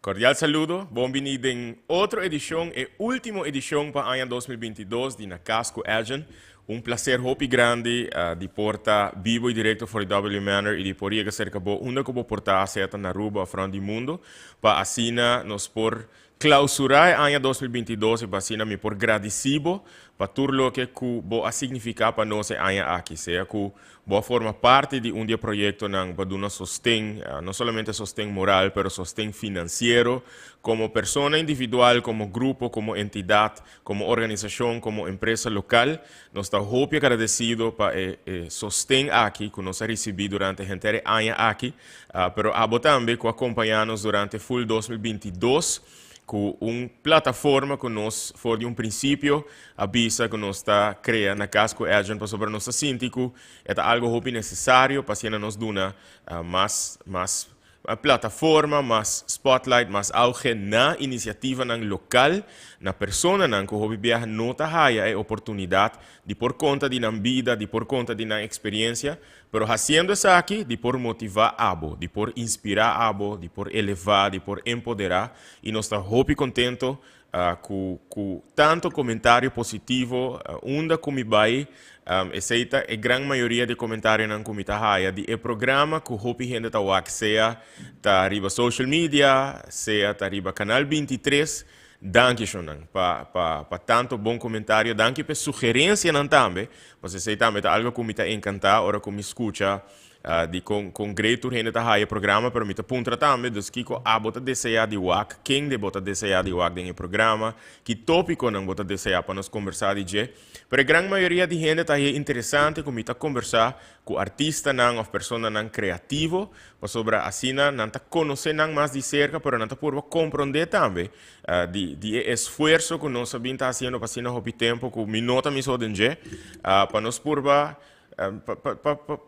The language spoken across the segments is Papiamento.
Cordial saludo, bon bini den otro edicion, e ultimo edicion pa aña 2022 di Na Cas cu Edjean. Un placer hopi grandi di por ta bibo y directo for di W Manor y di por yega cerca bo unda cu bo por ta, sea ta na Aruba of rond di mundo, pa asina nos por clausura e aña 2022 y pa asina mi por gradici bo pa tur loke cu bo a significa pa nos e aña aki, sea cu bo a forma parti di un di e proyectonan pa duna sosten, no solamente sosten moral, pero sosten financiero, como persona individual, como grupo, como entidad, como organisacion, como empresa local. Nos ta hopi agradecido pa e sosten aki cu nos a ricibi durante henter e aña aki, pero abo tambe cu a compaña nos durante full 2022, cu un plataforma cu nos for di un principio a bisa cu nos ta crea Na Cas cu Edjean, pasobra nos ta sinti cu e ta algo hopi necesario pa asina nos duna mas plataforma, mas spotlight, mas auge na iniciativanan local, na personanan cu hopi biaha no ta haya e oportunidad di por conta di nan bida, di por conta di nan experiencia, pero haciendo esaki di por motiva abo, di por inspira abo, di por eleva, di por empodera, y nos ta hopi contento cu tanto comentario positivo unda cu mi bay. Esey ta e gran mayoria di comentarionan cu mi ta haya di e programa cu hopi hende ta wak, sea ta riba social media, sea ta riba Canal 23. Danki shonan pa tanto bon comentario, danki pa e sugerencianan tambe, pasobra esey tambe ta algo cu mi ta encanta ora cu mi scucha di con great tur hende ta haya e programa, pero mi ta puntra tambe, dus kico abo ta desea di wak, kende bo ta desea di wak den e programa, ki topiconan bo ta desea pa nos conversa di dje. Pero e gran mayoria di hende ta haya interesante cu mi ta conversa cu artistanan of personanan creativo, pasobra asina nan ta conoce nan mas di cerca, pero nan ta purba compronde tambe di e esfuerzo cu nos a bin ta haciendo pa asina hopi tempo cu mi no ta mi so den dje, pa nos purba pa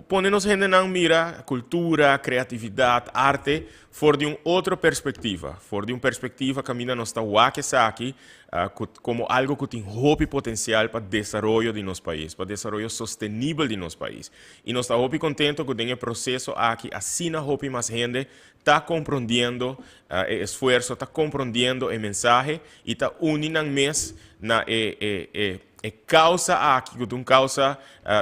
pone nos hendenan mira cultura, creatividad, arte for di un otro perspectiva, for di un perspectiva caminda nos ta wak esaki como algo cu tin hopi potencial pa desaroyo di nos pais, pa desaroyo sostenibel di nos pais. Y nos ta hopi contento cu den e proceso aki asina hopi mas hende ta comprondiendo e esfuerzo, ta comprondiendo e mensahe y ta uni nan mes na e causa aki, cu ta un causa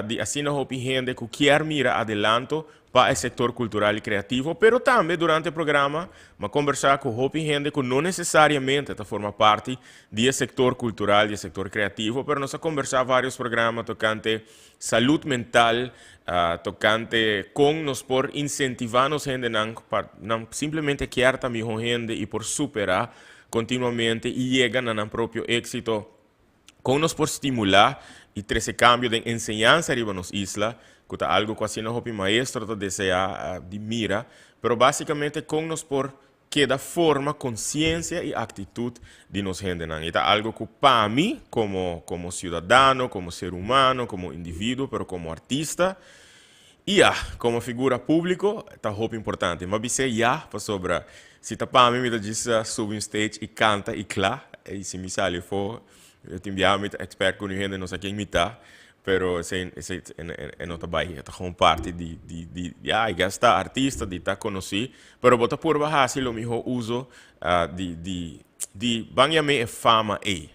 di asina hopi hende cu kier mira adelanto pa e sector cultural y creativo. Pero tambe durante e programa m'a conversa cu hopi hende cu no necesariamente ta forma parti di e sector cultural, di e sector creativo, pero nos a conversa varios programa tocante salud mental, tocante con nos por incentiva nos hendenan pa nan simplemente kier ta miho hende y por supera continuamente y yega na nan propio exito, con nos por stimula y trece cambio den enseñansa riba nos isla, cu ta algo cu asina hopi maestro ta desea di mira, pero basicamente con nos por keda forma conciencia y actitud di nos hendenan. Y ta algo cu pa mi, como ciudadano, como ser humano, como individuo, pero como artista, y ya, como figura publico, ta hopi importante. M'a bis'é ya, pasobra si ta pa mi, mi ta djis subi un stage y canta y cla, y si mi sali afó, tin biaha mi ta expect cu un hende no sa ken mi ta, pero esey e no ta bay, e ta gewoon parti di, ya, I guess ta artista, di ta conoci, pero bo ta purba haci lo miho uso di ban yam'é e fama ey.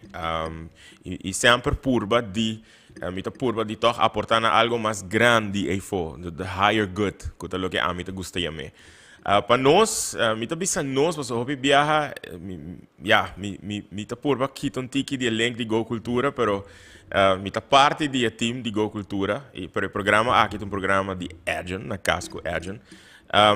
Y semper purba di, mi ta purba di toch aporta na algo mas grandi eyfo, the higher good, cu ta loke ami ta gusta yam'é. Pa nos, mi ta bisa nos pasobra hopi biaha, ya, mi ta purba kita un tiki di e link di Go Cultura, pero mi ta parti di e team di Go Cultura, pero e programa aki ta un programa di Edjean, Na Cas cu Edjean.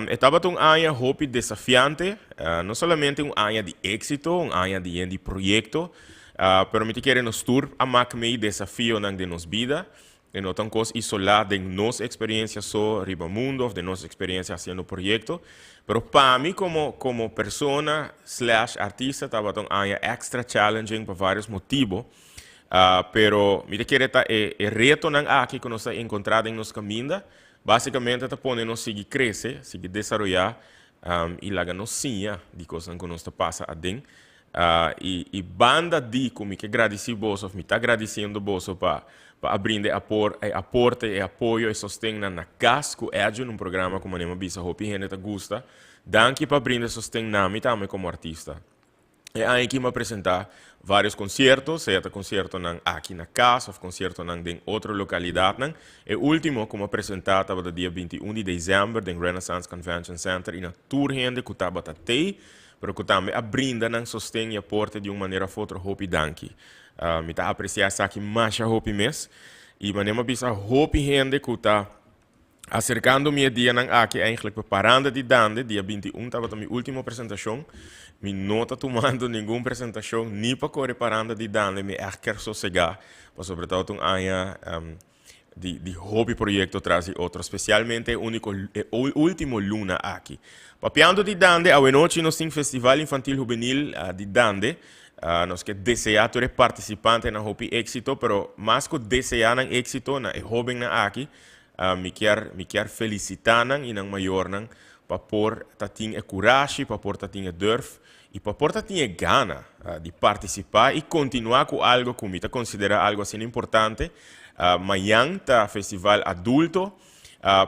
E tabata un aña hopi desafiante, no solamente un aña di éxito, un aña di yen di proyecto, pero mi ta kere nos tur a mak mei desafionan den nos bida. E no ta un kos isolá den nos eksperiencia so riba mundo of den nos eksperiencia hasiendo proyecto, pero pa mi como persona slash artista tabata un aña extra challenging pa varios motibo, pero mi ta kere ta e retonan aki ku nos ta enkontrá den nos kaminda basicamente ta pone nos sigui crece, sigui desaroyá y laga nos siña di cosnan cu nos ta pasa aden. Y banda di cu mi ke gradici boso of mi ta gradiciendo boso pa Pa a brinda e apor, e aporte, e apoyo, e sosten na Na Cas cu Edjean, un programa cu manera mi a bisa hopi hende ta gusta. Danki pa brinda e sosten na mi tambe como artista. E aña aki mi a presenta varios concierto, sea ta conciertonan aki na cas of conciertonan den otro localidadnan. E ultimo cu mi a presenta tabata dia 21 di december den Renaissance Convention Center y na tur hende cu tabata tey, pero cu tambe a brinda nan sosten y aporte di un manera of otro hopi danki. Mi ta apreciá esaki masha hopi mes. I manera mi a bisa hopi hende ku ta aserkando mi e dianan aki eigenlijk pa Paranda di Dande, dia 21 tabata mi último presentashon. Mi no ta tumando ningun presentashon ni pa kore Paranda di Dande, mi ègt kier sosegá pasobra tabata un aña di hopi proyecto tras di otro, specialmente e unico e ultimo luna aki. Papiando di Dande, awenochi nos tin Festival Infantil Hubenil di Dande. Nos ke desea tur e participantenan hopi exito, pero mas cu desea nan exito na e hobennan aki, mi kier mi kier felicita nan y nan mayornan pa por ta tin e curashi, pa por ta tin e durf y pa por ta tin e gana di participa y continua cu algo cu mi ta considera algo asina importante. Mañan ta festival adulto,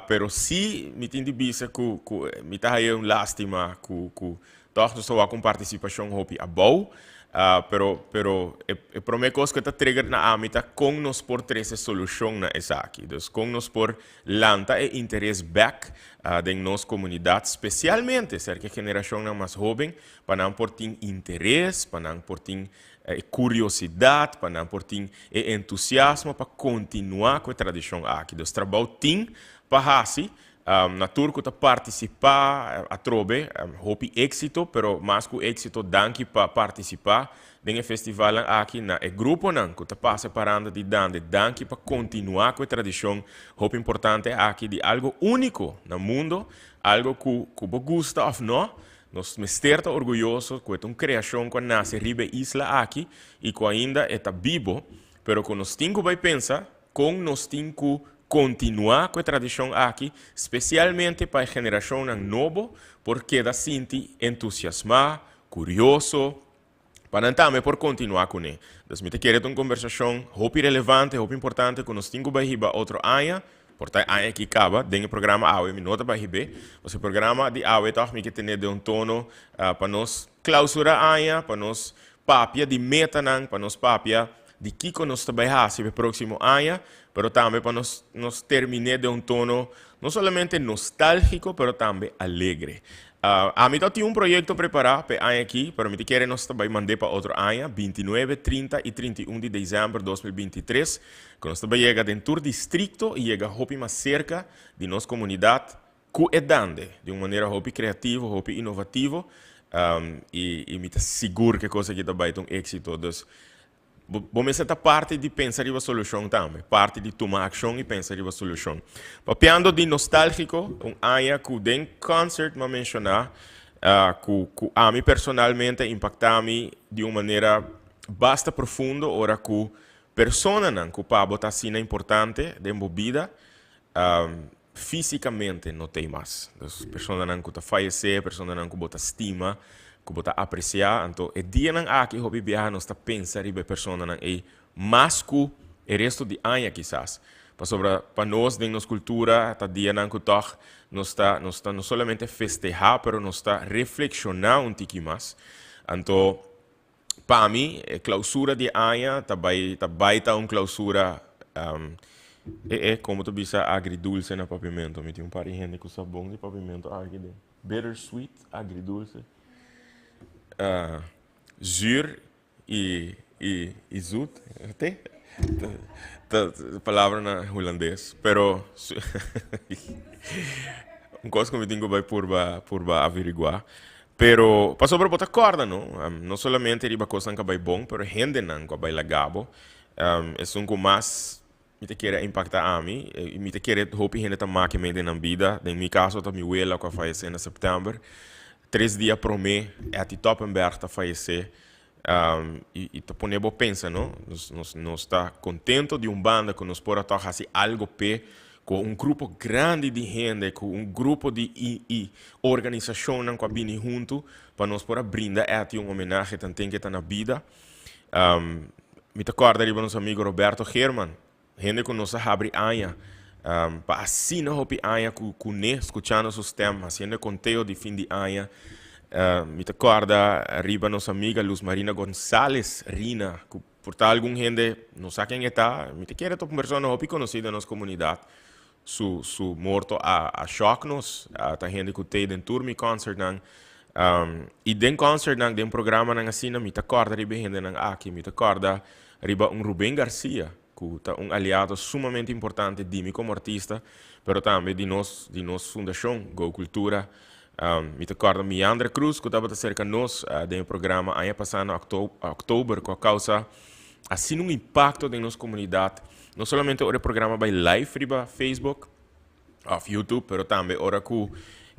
pero si mi tin di bisa cu cu mi ta haya un lastima cu cu Tòg nos ta wak un partisipashon hopi abou, pero pero e e promé kos ku ta trigger na ami ta kon nos por trese solushon na esaki. Dus kon nos por lanta e interes bèk den nos komunidat, spesialmente serka e generashonnan mas hóben, pa nan por tin interes, pa nan por tin e kuriosidat, pa nan por tin e entusiasmo pa kontinuá ku e tradishon aki. Dus trabou tin pa hasi. Na tur ku ta partisipá atrobe, hopi éksito, pero mas ku éksito danki pa partisipá den e festivalnan aki. Na e gruponan ku ta pasa e paranda di Dande, danki pa kontinuá ku e tradishon hopi importante aki di algo úniko na mundo, algo ku ku bo gusta òf no, nos mester ta orguyoso ku e ta un kreashon ku a nase riba e isla aki i ku ainda e ta bibo, pero ku nos tin ku bai pensa Kon nos tin ku kontinuá ku e tradishon aki, spesialmente pa e generashonnan nobo por keda sinti entusiasmá, kurioso, pa nan tambe por kontinuá kuné. Dus mi ta kere ta un kombersashon hopi relevante, hopi importante ku nos tin ku bai hiba otro aña, por ta e aña aki kaba, den e programa awe mi no ta bai hib'é, pasobra e programa di awe tòg mi ke tene den un tono pa nos klausurá aña, pa nos papia di metanan, pa nos papia di kiko nos ta bai hasi pa e próksimo aña, pero tambe pa nos nos terminé den un tono no solamente nostálgiko, pero tambe alegre. Ami ta tin un proyekto prepará pa e aña akí, pero mi ta kere nos ta bai mand'é pa otro aña, 29, 30 i 31 di desèmber 2023, ku nos ta bai yega den tur distrikto i yega hopi mas serka di nos komunidat ku e dande, di un manera hopi kreativo, hopi inovativo, i mi ta sigur ku e kos aki ta bai ta un éksito. Dus, bo bo mester ta parti di pensa riba solushon tambe, parti di tuma akshon i pensa riba solushon. Papiando di nostálgiko, un aña ku den concert mi a menshoná ku ku ami personalmente a impaktá mi di un manera basta profundo ora ku personanan ku pa bo ta asina importante den bo bida, Físicamente no t'ei mas. Dus personanan cu ta fayecé, personanan cu bo ta stima, cu bo ta apreciá. Anto e dianan aki hopi biaha nos ta pensa riba e personanan ei mas cu e resto di aña kisas. Pasobra pa nos den nos cultura ta dianan cu tog nos ta nos ta no solamente festehá pero nos ta reflekshoná un tiki mas. Anto Pa mi, e clausura di e aña ta bay ta bay ta un clausura e e como ta bisa agridulce na papiamento. Mi tin un par di hende cu sa bon di papiamento aki den. Bittersweet, agridulce. Zuur y y y zoet. Te? Ta palabra na hulandes. Pero un cos cu mi tin cu bay purba purba averigua. Pero pasobra bo ta kòrda no, no solamente riba kosnan ku a bai bon, pero hendenan ku a bai laga bo. Esun ku mas mi ta kere a impaktá ami, i mi ta kere hopi hende ta maki mei den nan bida. Den mi kaso ta mi wela ku a fayesé na sèptèmber. Tres dia promé Etty Toppenberg ta fayesé. I ta pone bo pensa no. Nos nos ta contento di un banda cu nos por a toch haci algo p'e cu un grupo grandi di hende, cu un grupo di i organisacionnan cu a bini hunto pa nos por a brinda Etty un homenahe tanten cu e ta na bida. Mi ta corda riba nos amigo Roberto Geerman. Hende ku nos a habri aña pa asina hopi aña ku kuné, skuchando su stem, hasiendo e konteo di fin di aña. Mi ta kòrda riba nos amiga Luz Marina Gonzalez, Rina, ku por ta algun hende no sa ken e ta. Mi ta kere ta un persona hopi konosí den nos komunidat. Su su morto a a shock nos. Ta hende ku t'ei den tur mi kònsertnan. I den kònsertnan, den programanan asina, mi ta kòrda riba e hendenan aki. Mi ta kòrda riba un Ruben Garcia, ku ta un aliado sumamente importante di mi komo artista, pero tambe di nos di nos fundashon Go Cultura. Mi ta kòrda Miandra Cruz ku tabata serka nos den e programa aña pasá na òktober ku a kousa asina un impakto den nos komunidat, no solamente ora e programa bai live riba Facebook òf YouTube, pero tambe ora ku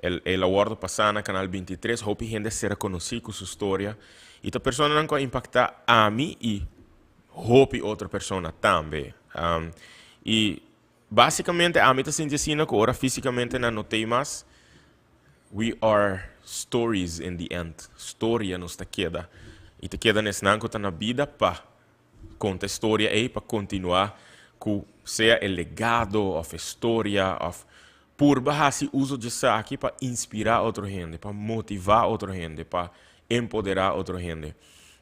el a wòrdu pasá na Kanal 23, hopi hende a sera konosí ku su storia i ta personanan ku a impaktá ami i hopi otro persona tambe. I básicamente ami ta sinti asina ku ora físikamente nan no t'ei mas, we are stories in the end. Storia nos ta keda. I ta keda na esnan ku ta na bida pa konta e storia ei, pa kontinuá ku sea e legado òf e storia òf purba hasi uso di esaki pa inspirá otro hende, pa motivá otro hende, pa empoderá otro hende.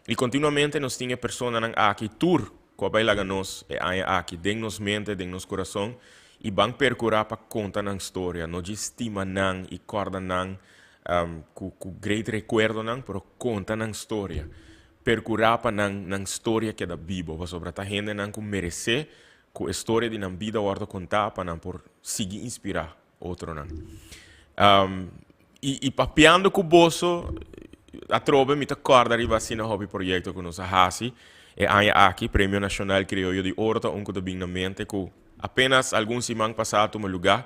I kontinuamente nos tin e personanan aki tur ku a bai laga nos e aña aki den nos mente, den nos kurason, i ban perkurá pa konta nan storia, no djis stima nan i kòrda nan ku ku great rekuerdonan, pero konta nan storia. Perkurá pa nan nan storia keda bibo, pasobra ta hendenan ku meresé ku e storia di nan bida wòrdu kontá pa nan por sigui inspirá otronan. I papiando ku boso, atrobe mi ta kòrda riba asina hopi proyekto ku nos a hasi e aña aki. Premio Nashonal Krioyo di Oro ta un ku ta bin na mente ku apenas algun siman pasá a tuma lugá.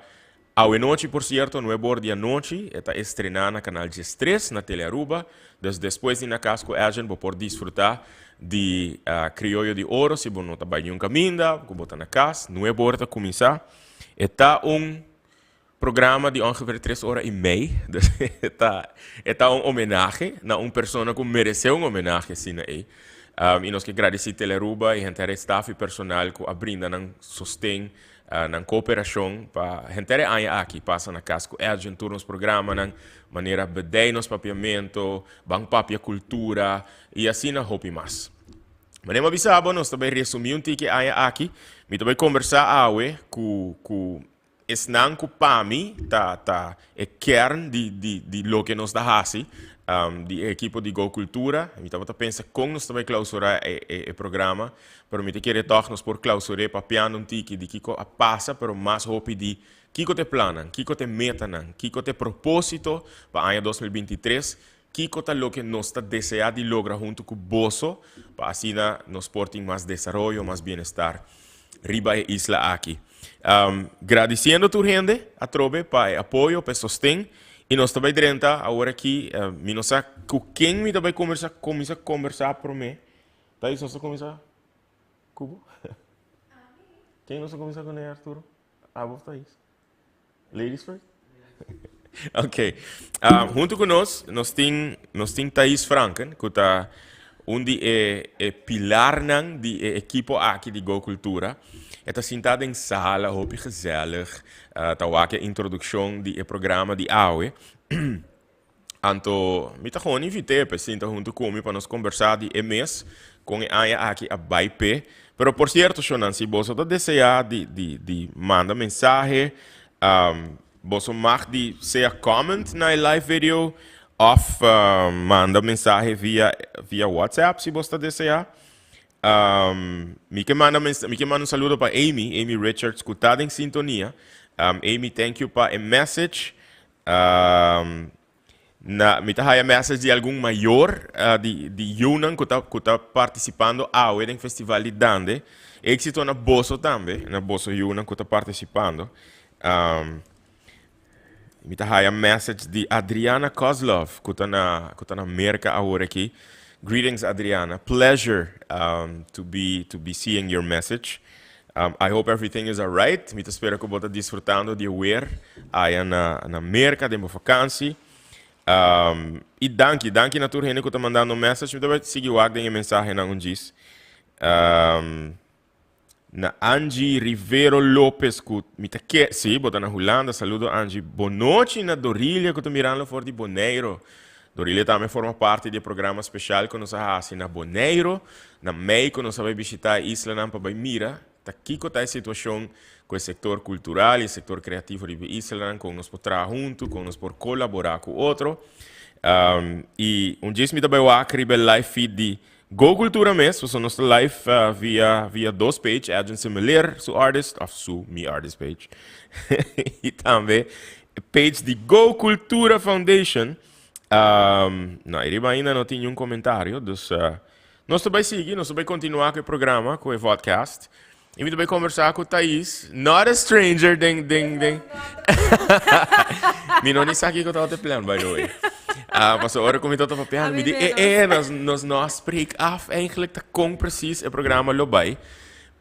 Awenochi por sierto, nuebe or di anochi, e ta estrená na Kanal 13 na Telearuba. Dus despues di Na Kas ku Edjean bo por disfrutá di Krioyo di Oro si bo no ta bai niun kaminda, ku bo ta na kas. Nuebe or ta kuminsá. E ta un programa di ongeveer tres ora i mei. Dus e ta e ta un homenahe na un persona ku meresé un homenahe asina ei. I nos ke gradisí Telearuba i henter e staf i personal ku a brinda nan sosten, nan kooperashon pa henter e aña aki pasa na kas ku Edjean tur nos programanan manera Bedei Nos Papiamento, Ban Papia Kultura i asina hopi mas. Manera mi a bisa bo, nos ta bai resumí un tiki e aña aki. Mi ta bai kombersá awe ku ku esnan ku pa mi ta ta e kern di di di loke nos ta hasi, di e ekipo di Go Cultura. Mi tabata pensa kon nos ta bai klausurá e e e programa, pero mi ta kere tòg nos por klausur'é papiando un tiki di kiko a pasa, pero mas hopi di kiko ta e plannan, kiko ta e metanan, kiko ta e propósito pa aña 2023. Kiko ta loke nos ta deseá di logra huntu ku boso pa asina nos por tin mas desaroyo, mas bienestar riba e isla aki? Gradisiendo tur hende atrobe pa e apoyo, pa e sosten i nos ta bai drenta awor aki. Mi no sa ku ken mi ta bai kombersá, kuminsá kombersá promé. Thais, nos ta kuminsá ku bo? Ken nos ta kuminsá kuné, Arturo? Abo of Thais? Ladies first? Ok. Hunto ku nos, nos tin, nos tin Thais Franken, ku ta un di e, e pilarnan di e ekipo aki di Go Cultura. E ta sinta den sala, hopi gezellig, ta wak e introdukshon di e programa di awe. Anto mi ta gewoon invit'é pa e sinta huntu ku mi pa nos kombersá di e mes kon e aña aki a bai p'e. Pero por sierto shownan, si boso ta deseá di di di manda mensahe, boso mag di sea comment na e live video òf manda mensahe via via WhatsApp si boso ta deseá. Mi ke manda mi ke manda un saludo pa Amy, Amy Richards ku ta den sintonia. Amy, thank you pa e message. Na, mi ta haya message di algun mayor di, di yunan ku ta, ku ta partisipando awe den festival di Dande. Éxito na boso tambe, na boso yunan ku ta partisipando. Mi ta haya message di Adriana Kozlov ku ta na, ku ta na Merka awor aki. Greetings Adriana, pleasure to be, to be seeing your message. I hope everything is alright. Mi ta spera ku bo ta disfrutando di e weer aya na na Merka den bo vakansi. I danki, danki na tur hende ku ta mandando message. Mi ta bai sigui wak den e mensahenan un djis. Na Angie Rivero Lopez ku mi ta ke si bo ta na Hulanda saludo Angie bonochi na Dorilia ku ta mirando for di Boneiro Dorilia tambe forma parti di e programa special ku nos a hasi na Boneiro na mei ku nos a bai bishita e islanan pa bai mira ta kiko ta e situashon ku e sektor kultural i e sektor kreativo riba e islanan kon nos por traha huntu kon nos por kolabora ku otro i un djis mi ta bai wak riba e live feed di Go Cultura mes, pasobra nos ta live via via dos page, Edwin Semeleer su artist, of su mi artist page, y tambe page di Go Cultura Foundation. Um, no, ariba ainda no tin niun comentario, dus uh, nos ta bay sigui, nos ta bay continua cu e programa, cu e vodcast. Y mi ta bay conversa cu Thais, not a stranger den, den, den. mi no ni sa kiko tabata e plan, by the way. Ah, paso ora cu mi tabata papiando, mi di, eh, eh, nos, nos no a spreek af eigenlijk ta con precies e programa lo bay.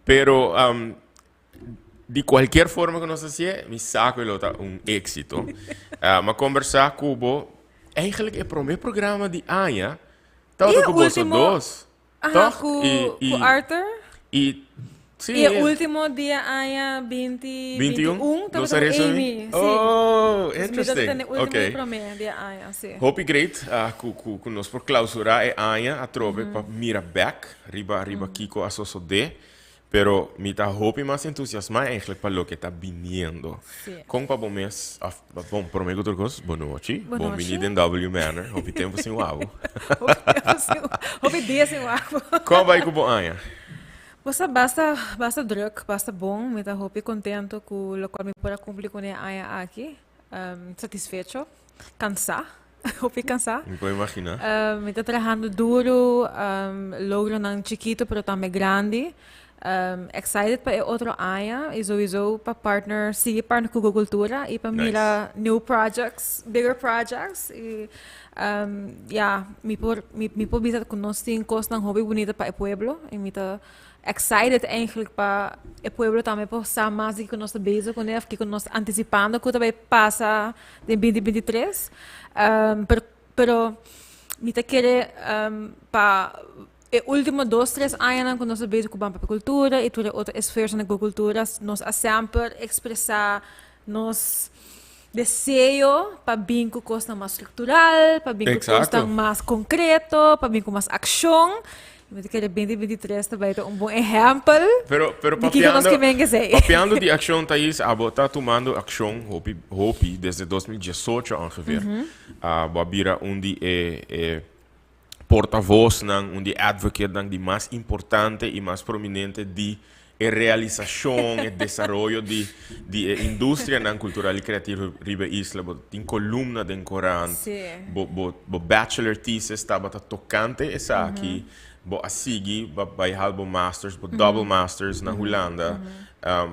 Pero, um, di cualkier forma cu nos hacié, mi sa cu lo ta un éxito. Ah, ma conversa cu bo, eigenlijk e prome programa di aña, tabata Y cu boso último- dos. Aha, Toch? ku, I, i, ku Arthur. I, sí. I e último dia aña 20, 21? 21, Nos tabata a ku resume? Amy. Sí. Oh, Dus mi tabata interesting. den e último Okay. i promé dia aña, sí. Hopi great ku, ku, ku nos por klausurá e aña atrobe pa mira bèk riba, riba kiko a sosodé. Pero mi ta hopi mas entusiasmá eigenlijk pa loke ta biniendo. Sí. Kon pa bo mes, of, bon, promé ku tur kos, bon nochi. Bon Bon nochi. bini den W Manor. Hopi tempu sin wou. Hopi tempu sin hopi dia sin wou. Kon a bai ku bo aña? Bo sa basta, basta druk, basta bon. Mi ta hopi kontento ku lokual mi por a kumpli kuné aña aki. Satisfecho, kansá. Hopi cansá. Mi por imagina. Mi ta trahando duro, logronan chikito pero tambe grandi. Excited pa e otro aña y sowieso pa partner, sigui partner cu Go Cultura y pa mira new projects, bigger projects. Y ya, mi por, mi por bisa cu nos tin cosnan hopi bunita pa e pueblo y mi ta excited eigenlijk pa e pueblo tambe por sa mas di kico nos ta bezig cune of kico nos ta anticipando cu ta bay pasa den binti binti tres. Pero, pero mi ta kere pa e ultimo dos tres añanan ku nos ta bezig ku Ban Papia Kultura i tur e otro esfuersonan ku kultura, nos a semper ekspresá nos deseo pa bin ku kosnan mas struktural, pa bin ku kosnan mas konkreto, pa bin ku mas akshon. Mi ta kere binti binti tres ta bai ta un bon ehèmpel Pero, pero di kiko nos papiando, ke men esei. papiando di akshon, Thais, abo ta tumando akshon hopi, hopi desde 2018 ongeveer. Ah, bo a bira un di e, e portavoznan, un di e advocatenan di mas importante i mas prominente di e realisashon, e desaroyo di, di e industrianan kultural i kreativo riba e isla. Bo tin kolumna den korant, bo, bo, bo bachelor thesis tabata tokante esaki, bo a sigui ba bai hal bo masters, bo double masters na Hulanda,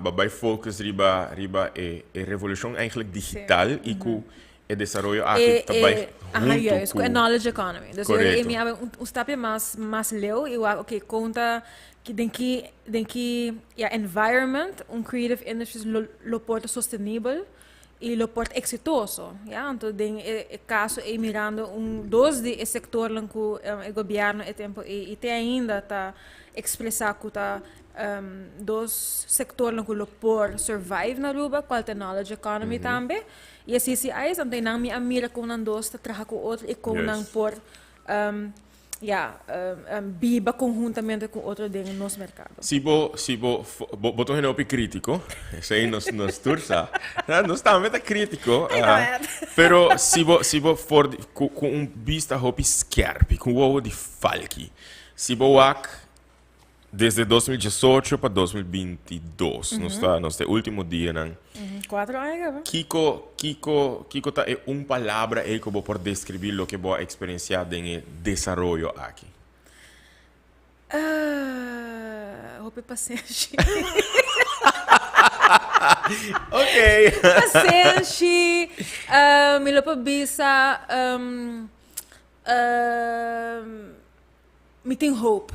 bo a bai focus riba, riba e, e revolushon eigenlijk digital i ku e desaroyo aki ta bai Aha, huntu juist, ku ku e knowledge economy. Dus Korekto. mi a bai un stapje mas, mas leu i wak, oké, kon ta Ki den ki den ki ya environment un creative industries lo lo por ta sostenibel y lo por ta exitoso ya anto den e e caso ey mirando un dos di e sectornan cu e gobierno e tempo ey y te ainda ta expresa cu ta dos sectornan cu lo por survive na Aruba cual ta knowledge economy tambe y e CCI's anto eynan mi a mira con nan dos ta traha cu otro y con nan por Ya, biba conhuntamente cu otro den nos mercado. Si bo, si bo, bo, bo ta un hende hopi critico, esey nos, nos tur sa. Nos tambe ta critico, pero si bo, si bo for di, cu, cu un bista hopi skerpi, cu un wowo di falki, si bo wak Desde 2018 pa 2022, nos ta, nos ta e ultimo dianan. Cuatro aña caba. Kiko, kiko, kiko ta e un palabra ei ku bo por deskribí loke bo a eksperensiá den e desaroyo aki? Hopi pasenshi. Oké. Pasenshi, mi lo por bisa, Mi tin hoop.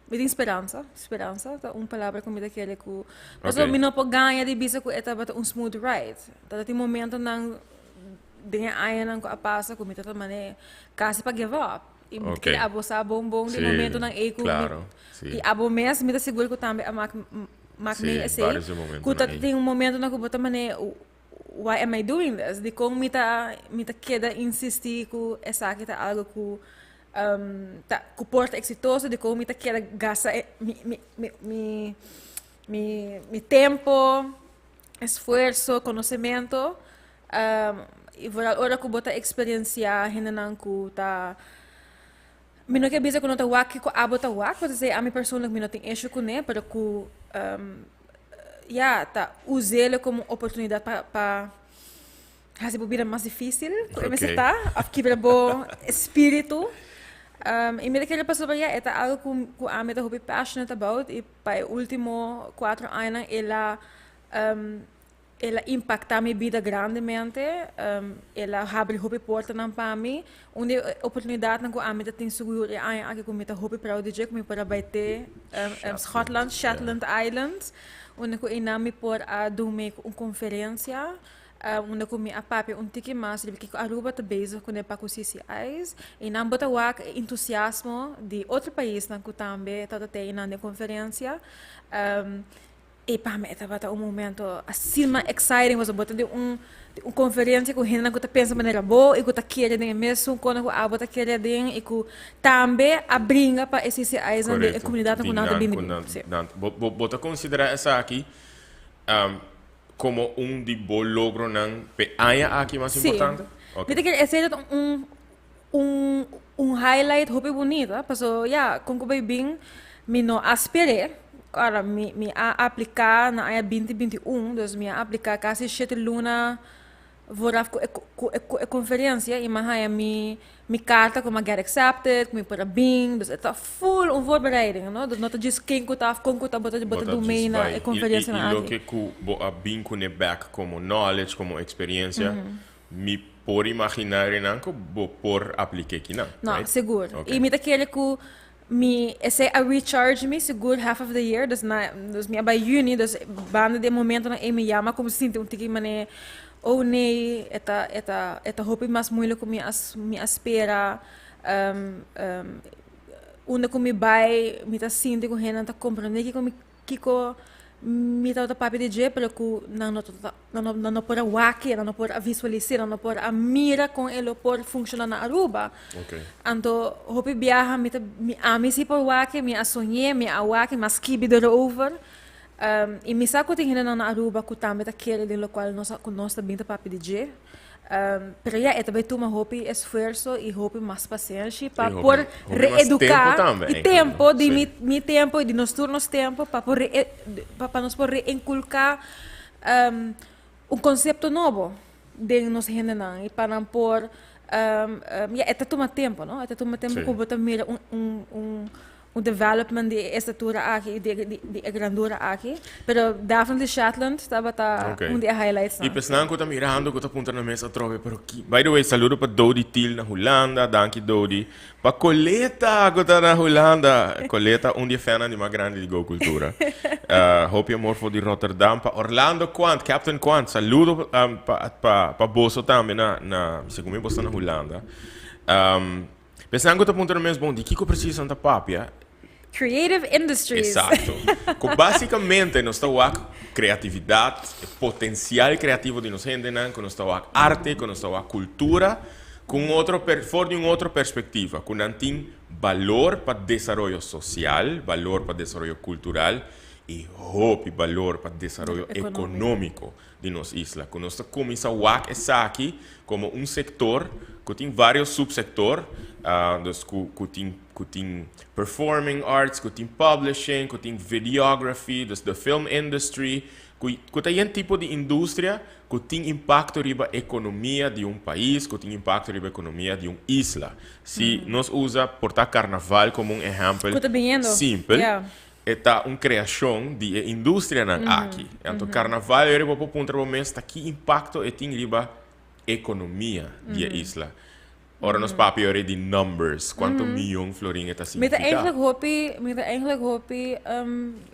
Mi tin speransa. Speransa ta un palabra ku mi ta kere ku. Pasobra mi no por gaña di bisa ku e tabata un smooth ride. Tabata tin momentonan den e añanan ku a pasa ku mi tabata manera kasi pa give up. I mi ta kere abo sa bon bon di momentonan ei ku mi. I abo mes mi ta sigur ku tambe a mak. maak Sí, mee esey. Varios de momentonan Ku ta ei. Tin un momentonan ku bo ta mane, "Why am I doing this? Dikon mi ta keda insistí ku esaki ta algo ku ta ku por ta eksitoso? Dikon mi ta keda gasta mi tempo, esfuerso, konosementu?" I vooral ora ku bo ta eksperensiá hendenan ku ta, mi no ke bisa ku no ta wak kiko abo ta wak, pasobra ami persoonlijk mi no tin issue kuné, pero ku ya, ta us'é komo oportunidat pa hasi bo bida mas difísil ku e mester ta, òf kibra bo espíritu. I mi ta kere pasobra ya, e ta algo ku ami ta hopi passionate about i pa e último 4 añanan el a impaktá mi bida grandemente. El a habri hopi portanan pa mi. Un di e oportunidatnan ku ami ta tin sigur e aña aki ku mi ta hopi proud di dje, ku mi por a bai te Scotland, Shetland Islands, unda ku einan mi por a dun mi un konferensia, unda ku mi a papia un tiki mas riba kiko Aruba ta bezig kuné pa ku CCI's. Einan bo ta wak e entusiasmo di otro paisnan ku tambe tabata te einan den konferensia. I pa mi e tabata un momento asina exciting, pasobra bo ta den un konferensia ku hendenan ku ta pensa manera bo i ku ta kere den e mesun kos ku abo ta kere aden i ku tambe a bringa pa e CCI's den e komunidatnan ku nan ta bini. Sí. Bo ta konsiderá esaki komo un di bo logronan p'e aña aki mas importante? Sí. Mi ta kere esei ta un highlight hopi bunita, pasobra ya, kon ku bai bin mi no a sper'é. Ora mi a apliká na aña 2021, dus mi a apliká kasi 7 luna vooraf ku e konferensia i mi a haña mi karta ku mi a get accepted, ku mi por a bin, dus e ta full un voorbereiding, no? Dus no ta djis ken ku ta òf kon ku ta bo ta dun mee na e konferensianan I aki. Loke ku bo a bin kuné bèk komo knowledge, komo eksperensia, mi por imaginá nan ku bo por apliká akinan, No, right? Sigur. I mi ta kere ku mi esei a recharge mi sigur half of the year, dus mi a bai juni, dus banda di e momentonan ei mi ya mi a kuminsá sinti un tiki manera, "Oh nee, e ta hopi mas moeilijk ku mi a spera." Unda ku mi bai mi ta sinti ku hendenan ta komprendé kiko mi tabata papia di dje, pero ku nan no por a wak, nan no por a visualisá, nan no por a mira kon e lo por funshoná na Aruba. Anto hopi biaha ami si por wak, mi a soñ'é, mi a wak, mi a skibi erover. I mi sa ku tin hendenan na Aruba ku tambe ta kere den lokual ku nos ta bin ta papia di dje. Pero ya, e ta bai tuma hopi esfuerso i hopi mas pasenshi pa I hopi, por hopi mas tempu reeduká tambe, i eigenlijk, tempu no? di mi tempu i di nos tur nos tempu pa nos por reinkulká un konsepto nobo den nos hendenan i pa nan por ya, e ta tuma tempu, no? E ta tuma tempu ku bo ta mira un development di e estatura aki i di e grandura aki. Pero definitely Shetland tabata un di e highlights I nan. pesnan ku ta mirando ku ta puntra na mes atrobe, pero ki? By the way, saludo pa Dodi Thiel na Hulanda, danki Dodi. Pa Coleta ku ta na Hulanda. Coleta, un di e fannan di mas grandi di Go Cultura. Hopi amor for di Rotterdam. Pa Orlando Quant, Captain Quant, saludo pa boso tambe na, segun mi boso ta na Hulanda. Pesnan ku ta puntra na mes, bon, di kiko presis nan ta papia? Creative industries. Exacto. Ku básicamente nos ta wak kreatividat, potensial kreativo di nos hendenan, ku nos ta wak arte, ku nos ta wak kultura, ku un otro for di un otro perspektiva, ku nan tin balor pa desaroyo sosial, balor pa desaroyo kultural i hopi balor pa desaroyo ekonómiko di nos isla. Ku nos ta kuminsá wak esaki komo un sektor ku tin vários supsektor, dus ku tin performing arts, ku tin publishing, ku tin videography, dus the film industry, ku ta yen tipo di industria ku tin impakto riba ekonomia di un pais, ku tin impakto riba ekonomia di un isla. Si nos usa por ta karnaval komo un ehèmpel Ku ta biniendo. Simpel, e ta un kreashon di e industrianan aki. Anto karnaval eri bo por puntra bo mes ta ki impakto e tin riba ekonomia di e isla. Ora nos papia ori di numbers, kuantu miyon florin e ta Mi ta signifiká. eigenlijk hopi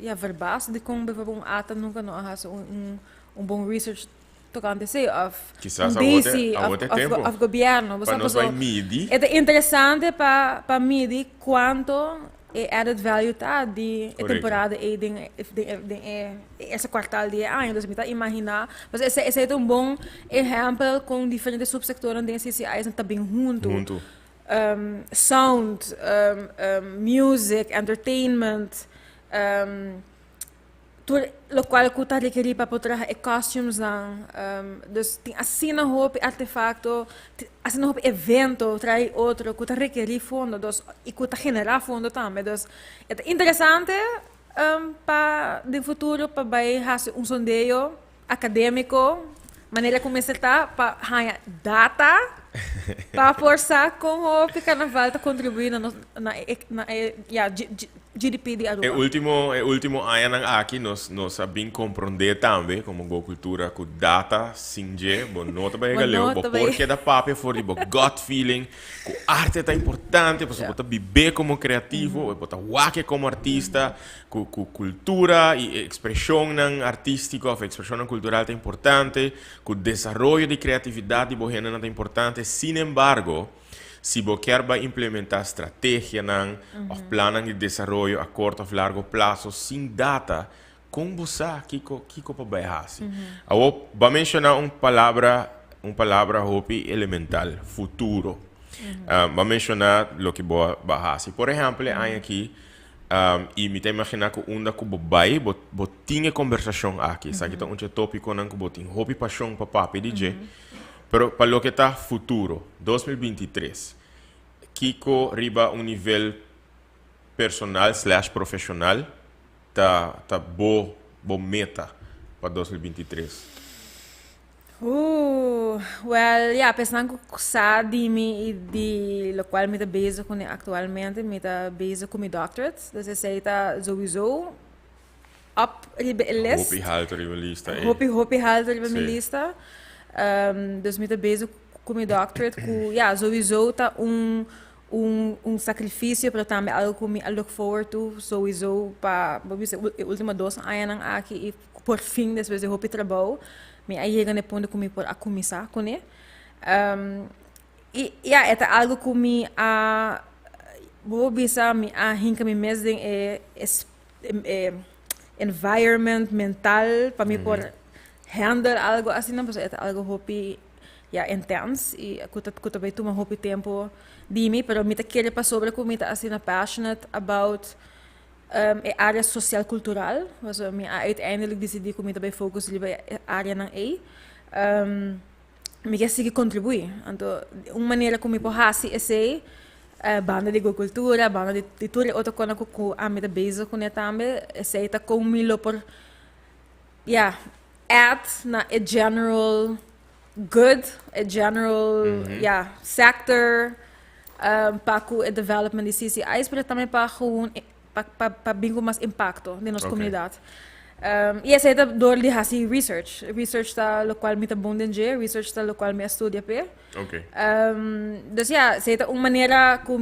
ja, verbaasd di kon bijvoorbeeld un ATA nunka no a hasi un bon research tokante esei òf Kisas un awor te DC awor te òf tempu òf gobièrnu. Pa nos bai midi. E ta interesante pa midi kuantu. E added value ta di e temporada ei den den e eerste kwartaal di e aña. Dus mi ta imaginá, pues esei esei ta un bon ehèmpel kon diferente supsektornan den CCI ta bin huntu. Huntu. Sound, music, entertainment. Tur locual cu ta rekeri pa por traha e costumesnan. Dus tin asina hopi artefacto, asina hopi evento tra'i otro cu ta rekeri fondo dus y cu ta genera fondo tambe. Dus e ta interesante pa den futuro pa bay haci un sondeo academico manera cu mester ta pa haña data pa por sa con hopi carnaval ta contribui na nos na e na e ya GDP di Aruba. E ultimo e ultimo añanan aki nos nos a bin comprende tambe como Go Cultura cu data sin dje bo no ta bay Bo yega leu no bo ta por bay. keda papia for di bo gut feeling cu arte ta importante pasobra bo ta bib'é como creativo bo ta wak-e como artista Ku ku kultura i e ekspreshonnan artístiko òf ekspreshonnan kultural ta importante, ku desaroyo di kreatividat di bo hendenan ta importante. Sin embargo, si bo kier bai implementá strategianan òf plannan di desaroyo a korto òf largo plaso sin data, kon bo sa kiko kiko pa bai hasi? Awor, bo a menshoná un palabra un palabra hopi elemental, futuro. Bo a menshoná loke bo a hasi. Por ehèmpel, e aña akí I mi ta imaginá ku unda ku bo bai, bo bo tin e kombersashon aki. Esaki ta un dje tópikonan ku bo tin hopi pashon pa papia di dje. Pero pa loke ta futuro, 2023, kiko riba un nivel personal slash profeshonal ta ta bo bo meta pa 2023? Well, ya, pa esnan ku sa di mi i di lokual mi ta bezig kuné aktualmente, mi ta bezig ku mi doctorate. Dus esei ta souiso up riba e list. Hopi haltu riba e lista, eh. Hopi, hopi haltu riba mi lista. Dus mi ta bezig ku mi doctorate ku, ya, souiso ta un un un sacrificio pero tambe algo ku mi a look forward to souiso pa, bo bisa, e ultimo dos añanan aki i Por fin despues di hopi trabou mi a yega na e punto ku mi por a kuminsá kuné. I ya e ta algu ku mi a bo por bisa mi a hinka mi mes den e e environment mental pa mi por handle algu asina pasobra e ta algu hopi ya intens i ku ta ku ta bai tuma hopi tempu di mi pero mi ta kere pasobra ku mi ta asina passionate about E área sosial kultural, pasobra mi a uiteindelijk disidí ku mi ta bai focus riba e áreanan ei. Mi ke sigui kontribuí. Anto un manera ku mi por hasi esei, banda di Gokultura, banda di tur e otro kosnan ku ami ta bezig kuné tambe, esei ta kon mi lo por, ya, add na e general good, e general, ya, sector. Pa ku e development di CCI's, pero tambe pa gewoon pa pa pa bin ku mas impakto den nos komunidat. I esei ta dor di hasi research. Research ta lokual mi ta bon den dje, research ta lokual mi a studia p'e. Dus ya, esei ta un manera ku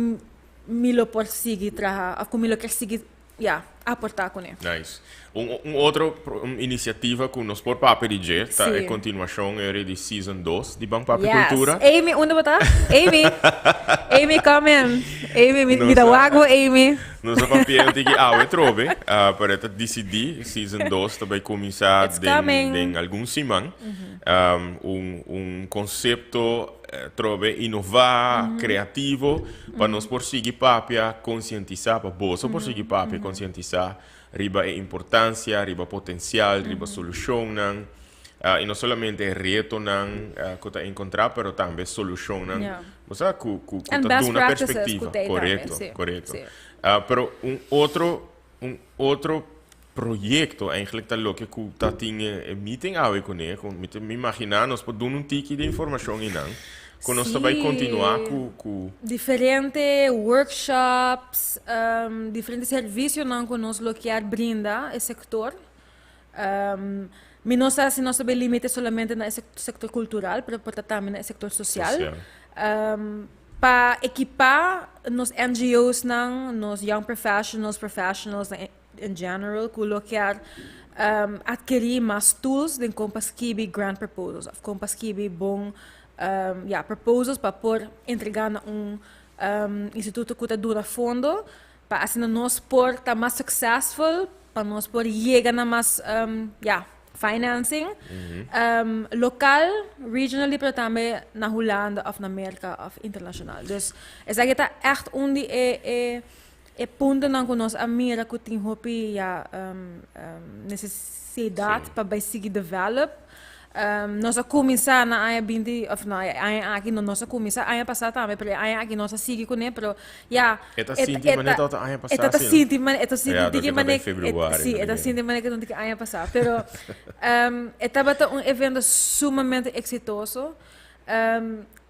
mi lo por sigui traha òf ku mi lo kier sigui ya, aportá kuné. Nice. Un un otro un inisiativa ku nos por papia di dje ta e kontinuashon eri di season dos di Ban Papia Yes. Kultura. Amy, unda bo ta? Amy! Amy, come in. Amy, mi mi ta wak bo, Amy. Nos a papia un tiki awe trobe, pero e ta disidí season dos ta bai kuminsá It's den coming. den algun siman. Un un konsepto Trobe inová, kreativo, pa nos por sigui papia, konsientisá, pa boso por sigui papia, konsientisá riba e importansia, riba potensial, riba solushonnan, i no solamente e retonan ku ta enkontrá, pero tambe solushonnan, bo sa, ku ku ta duna perspektiva. Korekto, korekto. Pero un otro, un otro proyecto eigenlijk ta loke cu ta tin e meeting awe cune, cu mi ta mi imagina nos por duna un tiki di informacion eynan, cu nos ta bay continua cu cu. Diferente workshops, diferente servicionan cu nos lo kier brinda e sector. Mi no sa si nos ta bay limite solamente na e sector cultural, pero por ta tambe na e sector social. Social. Pa ekipa nos NGO's-nan, nos young professionals, professionals in general ku lo kier adkerí mas tools den kon pa skibi grant proposals òf kon pa skibi bon ya proposals pa por entregá na un instituto ku ta duna fondo. Pa asina nos por ta mas successful, pa nos por yega na mas ja, financing local, regionally, pero tambe na Hulanda of na Merca of internacional. Dus esaki ta echt un di e e e puntonan cu nos a mira cu tin hopi, ja, necesidad pa bay sigui develop. Nos a cuminsa na aña 20 of na aña aki no nos a cuminsa aña pasa tambe, pero e aña aki nos a sigui cune, pero ya. E ta sinti mane tabata aña pasa. E ta sinti mane, e ta sinti tiki mane, si, e ta sinti mane cu tiki aña pasa, pero e tabata un evento sumamente exitoso.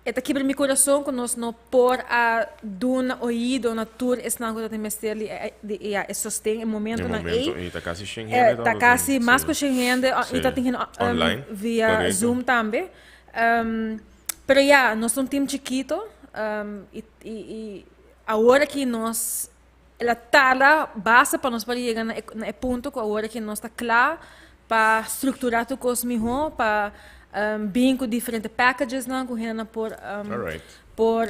E ta kibra mi kurason ku nos no por a duna oido na tur esnan ku ta tin mester di di ya e sosten e momentonan ei. E momento ei ta kasi shen hende Ta kasi mas ku shen hende i ta tin hende online via Zoom tambe. Pero ya nos ta un team chikito i i awor aki nos el a tarda basta pa nos por yega na e na e punto ku awor aki nos ta kla pa strukturá tur kos mihó, pa bin ku diferente packagesnan ku hendenan por por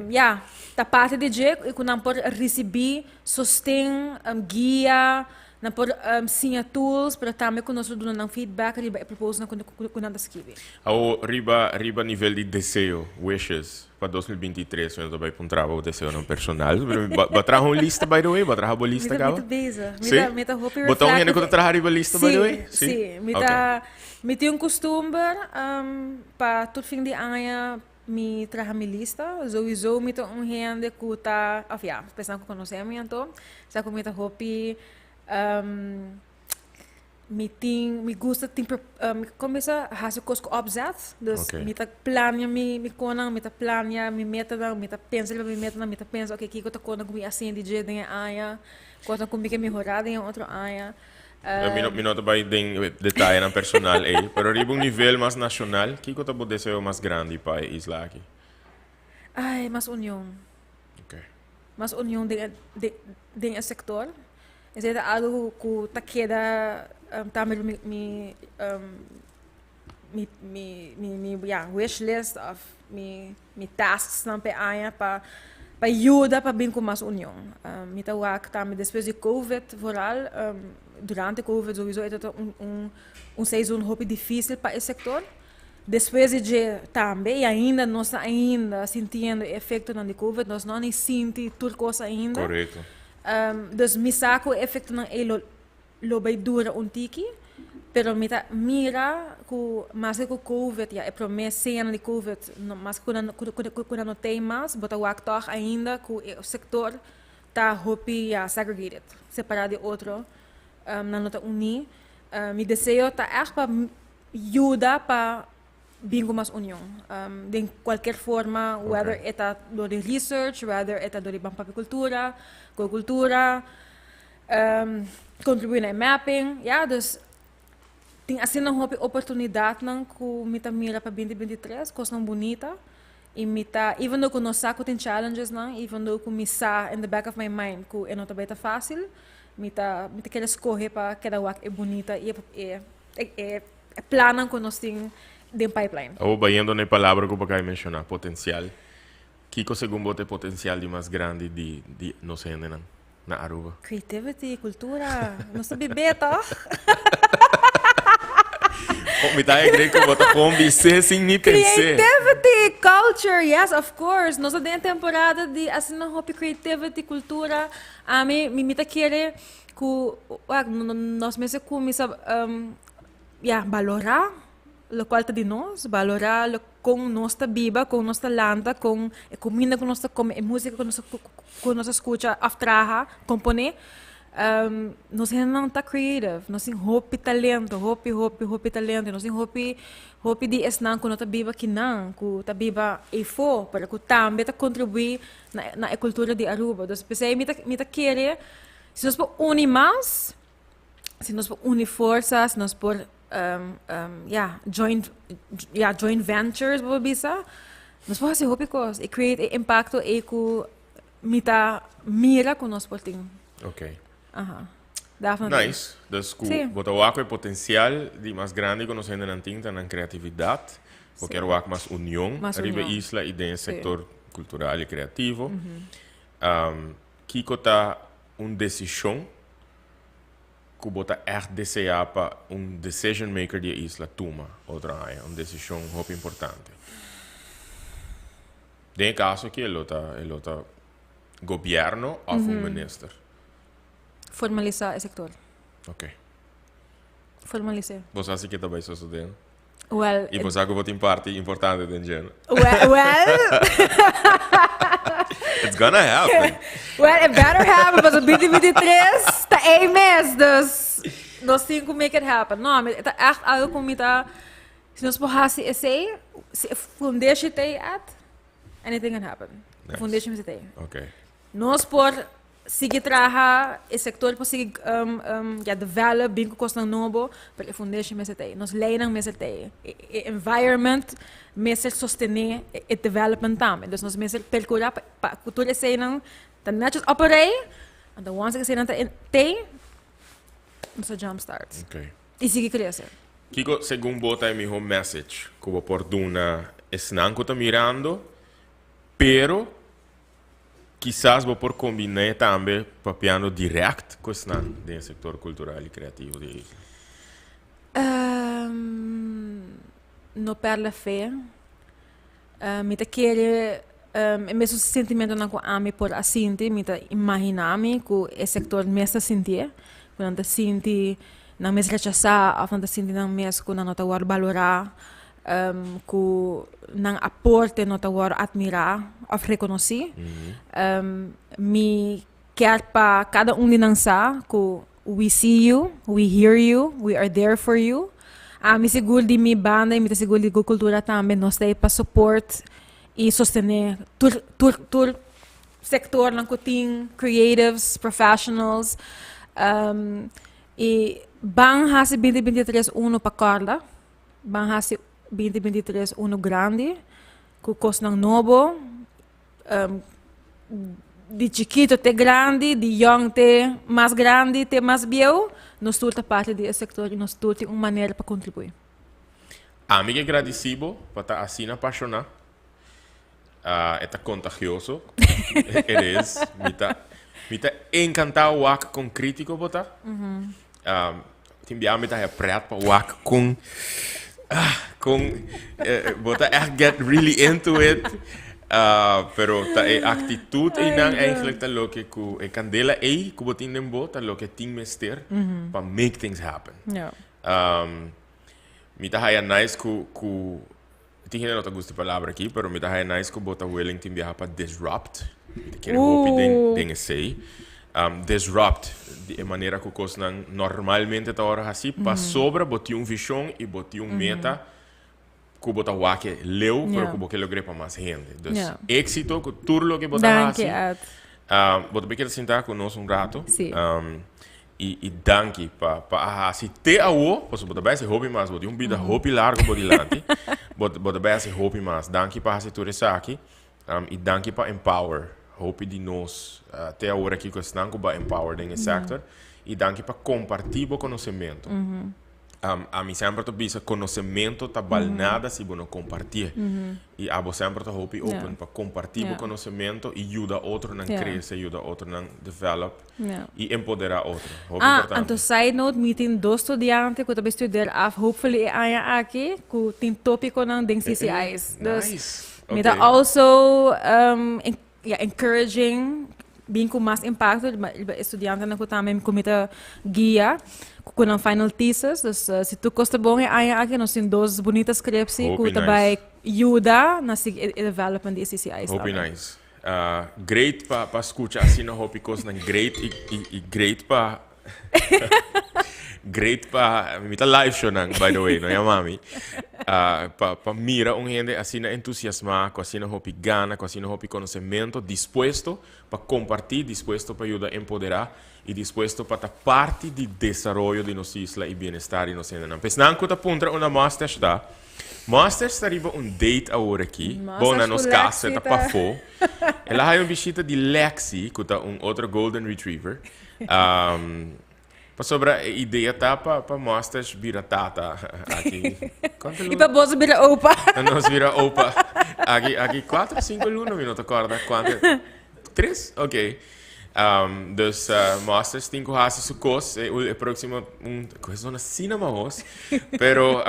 ya ta parti di dje i ku nan por risibí sosten, guia, nan por siña tools, pero tambe ku nos lo duna nan feedback riba e proposalnan ku nan ta skibi. Awor riba riba nivel di deseo, wishes, pa 2023 mi no ta bai puntra bo deseonan personal, pero mi bo a traha un lista by the way? Bo a traha bo lista kaba? Mi ta bezig. Sí? Mi ta hopi Bo ta un hende ku ta traha riba lista by the way? Sí, sí. Mi ta, mi tin un kustumber pa tur fin di aña mi traha mi lista. Souiso mi ta un hende ku ta, òf ya, personan ku konosé mi anto sa ku mi ta hopi. Mi tin, mi gusta tin pro, como bisa, haci cos cu opzet. Dus mi ta plania mi, mi conan, mi ta plania mi metanan, mi ta pensa riba mi metanan, mi ta pensa, ok, kico ta conan cu mi a sinti dje den e aña, cosnan cu mi ke mehora den e otro aña. Mi no, mi no ta bay den detayenan personal ey, pero riba un nivel mas nacional, kico ta bo deseo mas grandi pa e isla aki? Ay, mas union. Mas union den e, den, den e sector. Esei ta algu ku ta keda tambe riba mi mi mi mi mi ya wish list òf mi mi tasksnan pa e aña pa pa yuda pa bin ku mas union. Mi ta wak tambe despues di covid vooral durante covid souiso e tabata un un un seizoen hopi difisil pa e sektor. Despues di dje tambe i ainda nos ta ainda sintiendo e efektonan di covid, nos no a ni sinti tur kos ainda. Korekto. Dus mi sa ku e efektonan ei lo lo bai dura un tiki, pero mi ta mira ku maske ku covid ya e promé señanan di covid no maske ku nan ku nan no tei mas, bo ta wak tòg ainda ku e sektor ta hopi ya segregated, separá di otro, nan no ta uní. Mi deseo ta ègt pa yuda pa bin ku mas union den kualkier forma, whether e ta dor di research, whether e ta dor di ban papia kultura, koe kultura, kontribuí na e mapping, ya, dus tin asina hopi oportunidatnan ku mi ta mira pa binti 23, kosnan bunita, i mi ta, even though ku nos sa ku tin challengesnan, even though ku mi sa in the back of my mind ku e no ta bai ta fásil, mi ta mi ta kere skohe pa keda wak e bunita i e e plannan ku nos tin den pipeline. Awor bayendo na e palabra ku bo a menshoná, potensial. Kiko segun bo ta e potensial di mas grandi di di nos hendenan na Aruba? Creativity, kultura. Nos ta bibé tòg? Mi ta agree ku bo ta kon bis'é sin ni pens'é. Creativity, culture, yes of course. Nos ta den e temporada di asina hopi creativity, kultura. Ami, mi ta kere Ku wak nos mester kuminsá ya balorá lokual ta di nos, balorá kon nos ta biba, kon nos ta lanta, kon e kuminda ku nos ta kome, e músika ku nos ku nos ta skucha òf traha, komponé. Nos hendenan ta creative, nos tin hopi talento, hopi hopi hopi talento, nos tin hopi hopi di esnan ku no ta biba akinan, ku ta biba eifó, pero ku tambe ta kontribuí na na e kultura di Aruba. Dus p'esei mi ta mi ta kere Si nos por uni mas, si nos por uni forsa, si nos por ya, joint, ya, joint ventures bo por bisa, nos por hasi hopi kos i create e impakto ei ku mi ta mira ku nos por tin. Ok. Aha. Definitely. Nice. Dus ku Sí. bo ta wak ku e potensial di mas grandi ku nos hendenan tin ta nan kreatividat. Bo kier wak mas union Mas riba e union. isla i den e Sí. sektor kultural i kreativo. Kiko ta. Un desishon ku bo ta ègt deseá pa un decision maker di e isla tuma otro aña, un desishon hopi importante. Den e kaso aki e lo ta e lo ta gobièrnu òf un minister. Formalisá e sektor. Oké. Formalis'é. Bo sa si ke ta bai sosodé? Well, I bo sa ku bo tin parti importante den dje, no? Well, well. It's gonna happen. Well, it better happen, pasobra 2023 ta ei mes, dus nos tin ku make it happen. No, mi ta echt algo ku mi ta, si nos por hasi esei, si e fundeshi ta ei at, anything can happen. Nice. Fundeshi mester ta ei. Okay. Nos por sigui traha, e sector por sigui ya develop, bin cu cosnan nobo, pero e foundation mester ta ey. Nos leynan mester ta ey. E environment mester sostene e development tambe. Dus nos mester percura pa cu tur eseynan ta netjes op een rij, anto once eseynan ta ey, nos ta jump start. Y sigui crece. Kico segun bo ta e miho message cu bo por duna esnan cu ta mirando, pero Kisas bo por kombiné tambe papiando dirèkt ku esnan den e sektor kultural i kreativo di e isla. No pèrdè fe. Mi ta kere e mesun sentimentonan ku ami por a sinti, mi ta imaginá mi ku e sektor mes ta sintié, ku nan ta sinti nan mes rechasá òf nan ta sinti nan mes ku nan no ta wòrdu balorá. Ku nan aporte no ta wòrdu atmirá òf rekonosí. Mi kier pa kada un di nan sa ku we see you, we hear you, we are there for you. Ami sigur di mi banda i mi ta sigur di Go Cultura tambe nos ta ei pa support i sostené tur tur tur sektornan ku tin creatives, professionals. I ban hasi 2023 unu pa kòrda. Ban hasi 2023 unu grandi ku kosnan nobo, di chikito te grandi, di yong te mas grandi te mas bieu, nos tur ta parti di e sektor i nos tur tin un manera pa kontribuí. Ami ke gradisí bo pa ta asina pashoná. E ta kontagioso. It is. Mi ta, mi ta enkantá wak kon krítiko bo ta. Tin bia mi ta haya pret pa wak kon, ah, kon bo ta echt get really into it. Pero ta e aktitut einan eigenlijk ta loke ku e kandela ei ku bo tin den bo ta loke tin mester pa make things happen. Mi ta haya nice ku ku Tin hende no ta gusta e palabra aki, pero mi ta haya nice ku bo ta willing tin biaha pa disrupt. Mi ta kere hopi den den esei. Disrupt di e manera ku kosnan normalmente ta wòrdu hasi pasobra bo tin un vishon i bo tin un meta ku bo ta wak e leu pero ku bo ke logr'é pa mas hende. Dus éksito ku tur loke bo ta hasi. Bo ta por keda sinta ku nos un rato. I i danki pa pa a hasi te awo, pasobra bo ta bai hasi hopi mas, bo tin un bida hopi largo bo dilanti, bo bo ta bai hasi hopi mas. Danki pa hasi tur esaki, i danki pa empower hopi di nos te awor aki ku esnan ku bo a empower den e sector, i danki pa kompartí bo konosementu. Ami semper ta bisa konosementu ta bal nada si bo no kompartié. I abo semper ta hopi open pa kompartí bo konosementu i yuda otronan krese, yuda otronan develop i empoderá otro. Hopi importante. Anto side note, mi tin dos studiante ku ta bai studeer af hopefully e aña aki ku tin tópikonan den CCI's. Nice. Mi ta also ya encouraging bin ku mas impacto riba riba e studiantenan ku tambe ku mi ta guia ku nan final thesis. Dus si tur kos ta bon e aña aki nos tin dos bunita scriptie ku Hopi ta nice. bai yuda na sigui e development di e CCI's Hopi tambe. nice. Great pa pa skucha asina hopi kosnan great i i i great pa Great pa, mi ta live show nan, by the way, no yama mi. Ah, pa, pa mira un hende asina entusiasmá, ku asina hopi gana, ku asina hopi konosemento, dispuesto pa kompartí, dispuesto pa yuda empoderá i dispuesto pa ta parti di desaroyo di nos isla i bienestar di nos hendenan. Pa esnan ku ta puntra unda Mustache ta, Mustache ta riba un date awor aki, bon na Mustache nos ku kas, e Lexi ta ta. pafó. El a haya un bishita di Lexi, ku ta un otro golden retriever. Um, pasobra e idea ta pa, pa Mustache bira tata aki. Cuanto I luna? pa boso bira opa. Pa nos bira opa. Aki, aki cuatro, cinco luna, mi no ta corda cuanto. Tres? Ok. Dus Masters tin ku hasi su kos e e próksimo un ku esona asina mahos pero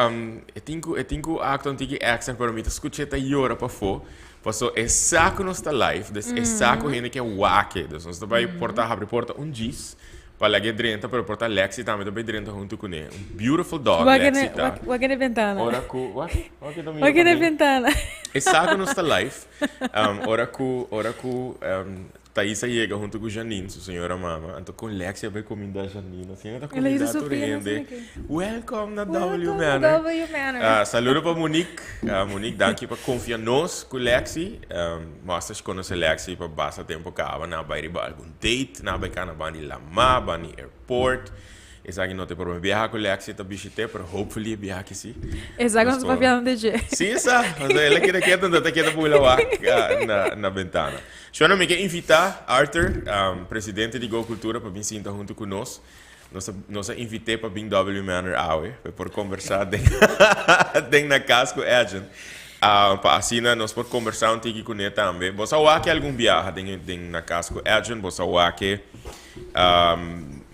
e tin ku e tin ku aktua un tiki extra pero mi ta skuch'é ta yora pafó paso e sa ku nos ta live dus e sa ku hende ke wak e dus nos ta bai por ta habri porta un djis pa lag'é drenta pero por ta Lexi tambe ta bai drenta huntu kuné un beautiful dog Lexi ta Wak e na bentana. Ora ku wak wak e ta mira Wak e na paden bentana. E sa ku nos ta live ora ku ora ku Thaisa yega hunto ku Janine, su señora mama, anto kon Lexi a bai kuminda Janine, asina ta kuminda tur hende. Welcome na W Manor. Saludo pa Monique. Monique, danki pa konfia nos ku Lexi. Masters konosé Lexi pa basta tempu kaba, nan a bai riba algun date, nan a bai kana banda di lamá, banda di airport. Esaki no ta e prome biaha ku Lexi ta bishit'é, pero hopefully e biaha aki si. Esaki nos ta papiando di dje. Si, sa. Pasobra el a keda ketu, anto ta keda bula wak na bentana. Shona, mi ke invitá Arthur, presidente di Go Cultura, pa bin sinta huntu ku nos. Nos a nos a invit'é pa bin W Manor awe, pa e por kombersá den den na kas ku Edjean. Pa asina nos por kombersá un tiki kuné tambe. Bo sa wak algun biaha den den na kas ku Edjean, bo sa wak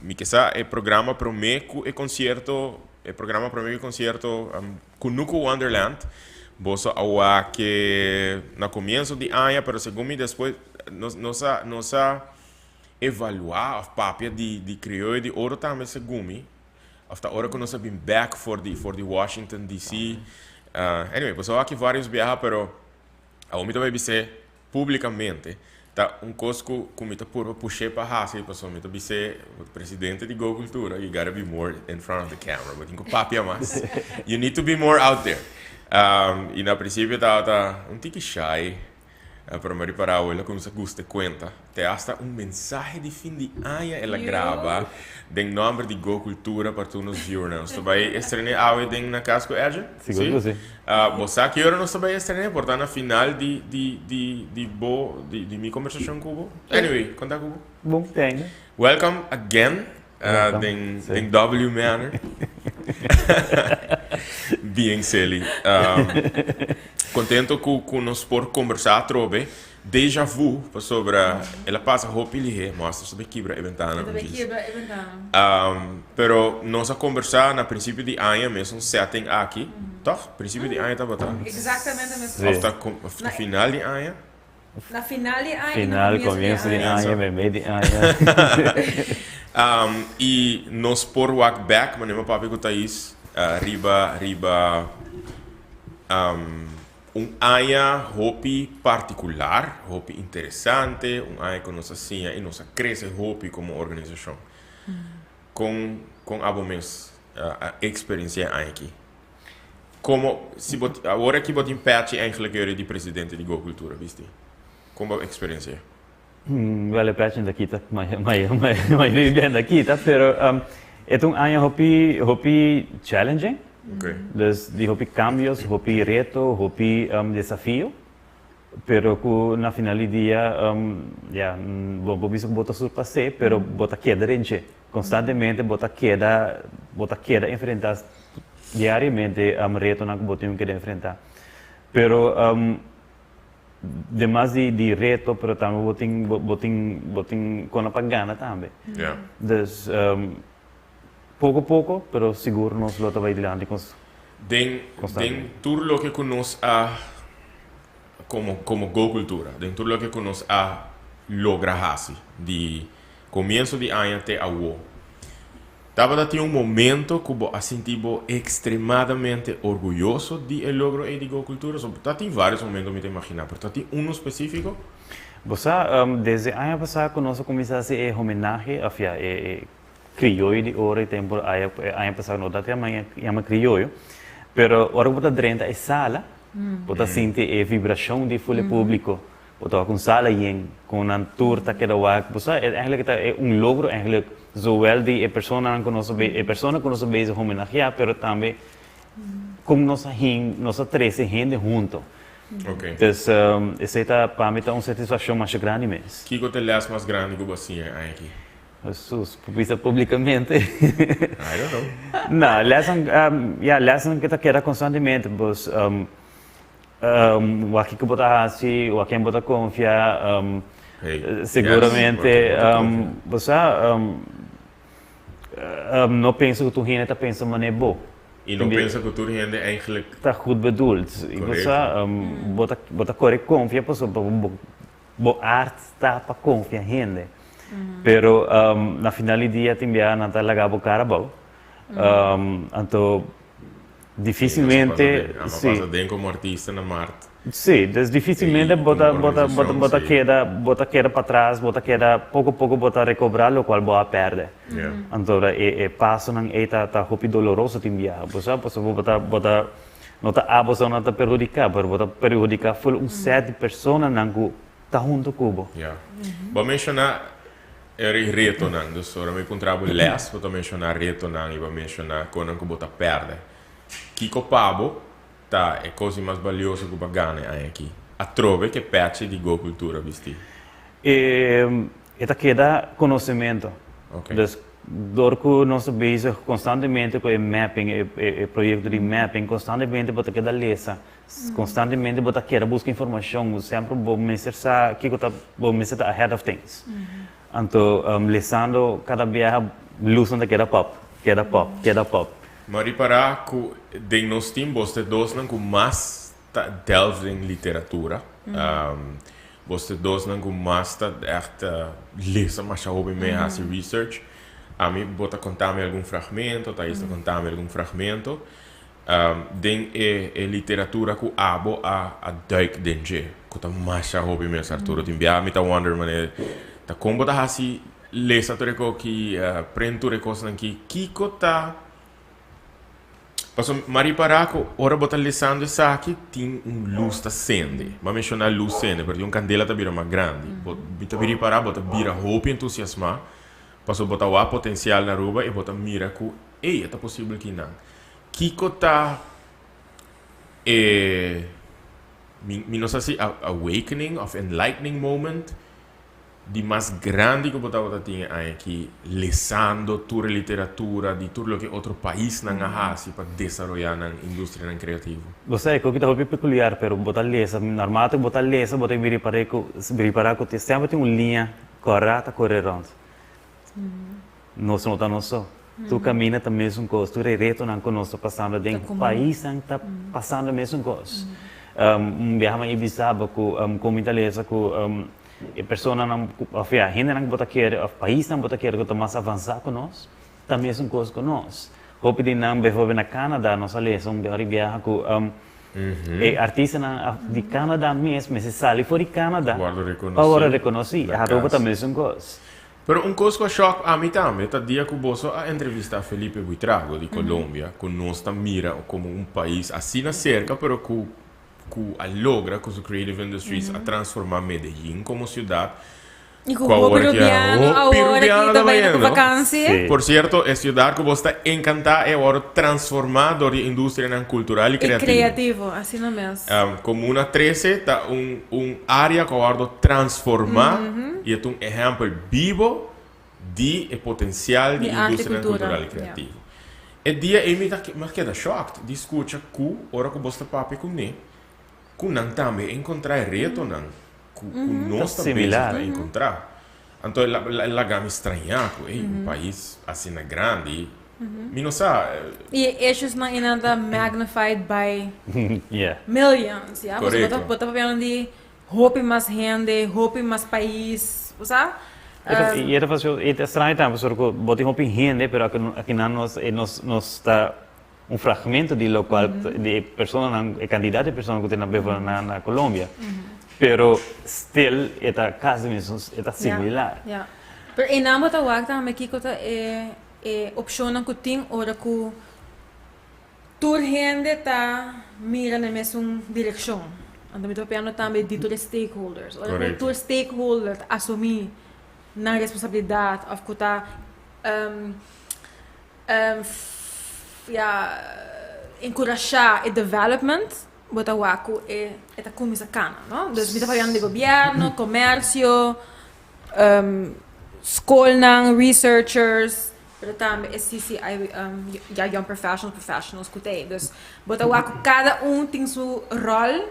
Mi ke sa e programa promé ku e konsierto, e programa promé ku e konsierto Kunuku Wonderland, boso a wak na komienso di aña, pero segun mi despues nos nos a nos a evaluá òf papia di di Krioyo di Oro tambe segun mi, òf ta ora ku nos a bin bèk for di for di Washington DC. Anyway, boso a wak vários biaha, pero awor mi ta bai bis'é Publicamente ta un cos cu cu mi ta purba push'é pa haci pasobra mi ta bis'é presidente di Go Cultura you gotta be more in front of the camera bo tin cu papia mas you need to be more out there y na principio tabata un tiki shy pero mi a ripara awo el a cuminsa gusta e cuenta te hasta un mensahe di fin di aña el a graba den nomber di Go Cultura pa tur nos viewernan nos ta bay estrené awe den Na Cas cu Edjean? Sigur cu si. Bo sa ki ora nos ta bai estrené? Por ta na final di di di di bo di di mi kombersashon ku bo. Anyway, konta ku bo. Bon, te ainda. Welcome again den den W Manor. Bien silly. Kontento ku ku nos por kombersá atrobe. Deja vu, pasobra el a pasa hopi lihé, mòster su ta kibra e bentana un djis. Pero nos a kombersá na prinsipio di aña mesun setting aki, tòg? Prinsipio di aña tabata? Exactamente mesun. Òf ta òf ta final di aña? Na final di aña i na Final, komienso komienso di di aña. aña, meimei di aña. I nos por wak bèk, manera mi a papia ku Thais, riba riba Un aña hopi partikular, hopi interesante, un aña ku nos a siña i nos a krese hopi komo organisashon. Kon kon abo mes a eksperensiá e aña aki? Komo si bo awor aki bo tin pèchi eigentlik yori di presidente di Go Cultura, bisti? Kon bo a eksperensi'é? Wèl e pèchi no ta kita, mayoria di bia no ta kita, pero e ta un aña hopi hopi challenging, dus di hopi cambios, hopi reto, hopi desafio, pero ku na final di dia ya bo por bisa ku bo ta surpas'é pero bo ta keda den dje, konstantemente bo ta keda bo ta keda enfrentá diariamente retonan ku bo tin ku keda enfrentá, pero. Demas di di reto pero tambe bo tin bo tin bo tin kona pa gana tambe. Ja. Dus poko poko pero sigur nos lo ta bai dilanti kos Den den tur loke ku nos a komo komo Go Cultura den tur loke ku nos a logra hasi di komienso di aña te awo Tabata tin un momento ku bo a sinti bo ekstremadamente orguyoso di e logro ei di Go Cultura? So, ta tin vários momento mi ta imaginá, pero ta tin uno spesífiko? Bo sa, desde aña pasá ku nos a kuminsá hasi e homenahe, òf ya, e krioyo di oro e tempu aya, e aña pasá no ta yama yama krioyo, pero ora ku bo ta drenta e sala, bo ta sinti e vibrashon di ful e públiko. Bo ta wak un sala yen ku nan tur ta keda wak. Bo sa, e eigenlijk ta e un logro eigenlijk zowel di e personanan ku nos a e persona ku nos a bezig homenageá, pero tambe kon nos a hin nos a trese hende hunto. Oké. Dus esei ta pa mi ta un satisfakshon masha grandi mes. Kiko ta e lès mas grandi ku bo a siña e aña aki? Hesus, por bisa publicamente? I don't know. No, lèsnan, ya, lèsnan ku ta keda konstantemente, bos. Wak kiko bo ta hasi, wak ken bo ta konfia. Hey, Seguramente, yes, bo sa, no pensa ku tur hende ta pensa manera bo. I no pensa ku tur hende eigenlijk ta goed bedoeld. I bo sa, bo ta bo ta kore konfia pasobra bo bo art ta pa konfia hende. Pero na final di dia tin biaha nan ta laga bo kara abou. Anto dificilmente, sí. Pasa den como artista na mart. Sí, dus dificilmente bo ta bo ta bo ta bo ta keda bo ta keda patras, bo ta keda poco poco bo ta recobra locual bo a perde. Anto e e pasonan ey ta ta hopi doloroso tin biaha, bo sa, pasobra bo ta bo ta no ta abo so nan ta perhudica, pero bo ta perhudica ful un set di personanan cu ta hunto cu bo. Ya. Bo a menciona E retonan, dus ora mi puntra bo les, bo ta menshoná retonan i bo a menshoná konan ku bo ta pèrdè. Kiko pa bo ta e kos di mas balioso ku bo a gana e aña akí? Atrobe ke pèchi di Go Cultura bistí. E ta keda konosementu. Dus dor ku nos ta bezig konstantemente ku e mapping, e proyekto di mapping, konstantemente bo ta keda lesa, Constantemente bo ta keda busca informacion, semper bo mester sa kico ta, bo mester ta ahead of things. Anto lesando cada biaha luznan ta keda pop, keda pop, keda pop. M'a ripará ku den nos team bos ta e dosnan ku mas ta delve den literatura. Bos ta e dosnan ku mas ta ègt lesa masha hopi mee hasi research. Ami bo ta konta mi algun fragmento, Thais ta konta mi algun fragmento. Den e e literatura ku abo a a duik den dje, ku ta masha hopi mes Arturo. Tin bia mi ta wonder manera ta kon bo ta hasi lesa tur e koki, prent tur e kosnan ki. Kiko ta pasobra mi a ripará ku ora bo ta lesando esaki tin un lus ta sende. Bo a menshoná lus sende pero tin un kandela ta bira mas grandi. Bo mi ta ripará bo ta bira hopi entusiasmá pasobra bo ta wak potensial na Aruba i bo ta mira ku ey e ta posibel kinan. Kiko ta e, mi mi no sa si awakening of enlightening moment di mas grandi ku bo tabata tin e aña aki lesando tur e literatura di tur loke otro paisnan a hasi pa desaroyá nan industrianan kreativo? Bo sa e koki ta hopi pekuliar pero bo ta lesa, narmate ku bo ta lesa bo ta ripar'é ku ripará ku semper tin un liña kòrá ta kore rònt. Nos no ta nos so. Tur kaminda ta mesun kos. Tur e retonan ku nos ta pasando den paisnan ta pasando mesun kos. Un biaha mi a bisa bo ku kon mi ta lesa ku e personanan òf ya hendenan ku bo ta kere òf paisnan bo ta kere ku ta mas avansá ku nos ta mesun kos ku nos. Hopi di nan beivoorbeeld na Canada nos a lesa un biaha ku e artistanan di Canada mes mester sali for di Canada pa wòrdu rekonosí. Aruba ta mesun kos. Pero un kos ku a shòk ami tambe ta dia ku boso a entrevistá Felipe Buitrago di Colombia, ku nos ta mira komo un pais asina serka pero ku ku a logra ku su creative industries a transformá Medellín komo siudat I ku hopi rubiano awor aki ta bayendo ku vakansi. Por sierto, e siudat ku boso ta enkantá e awor transformá dor di e industrianan kultural i kreativo. I kreativo, asina mes. Comuna Trece ta un un área ku a wòrdu transformá i e ta un ehèmpel bibo di e potensial di industrianan kultural i kreativo. E dia ei mi ta mi a keda shocked di skucha ku ora ku bos ta papia kuné ku nan tambe a enkontrá e retonan ku ku nos ta bezig ta enkontrá. Anto e laga mi strañá ku ey un pais asina grandi mi no sa. I e issuesnan ei nan ta magnified by millions, ya. Pasobra bo ta papiando di hopi mas hende, hopi mas pais, bo sa. I e ta fácil, e ta straño tambe pasobra ku bo tin hopi hende pero akinan nos nos ta un fragmento di locual di e personanan, e cantidad di personanan cu tin na beva na Colombia. Pero still e ta casi mesun, e ta similar. Ya, ya. Pero einan bo ta wak tambe kico ta e e opcionnan cu tin ora cu tur hende ta mira na e mesun direccion. Anto mi ta papiando tambe di tur e stakeholders. Ora cu tur stakeholder ta asumi nan responsabilidad of cu ta ya enkurashá e development, bo ta wak ku e e ta kuminsá kana, no? Dus mi ta papiando di gobièrnu, komersio, skolnan, researchers, pero tambe e CCI, ya young professionals, professionals ku ta ei. Dus bo ta wak ku kada un tin su ròl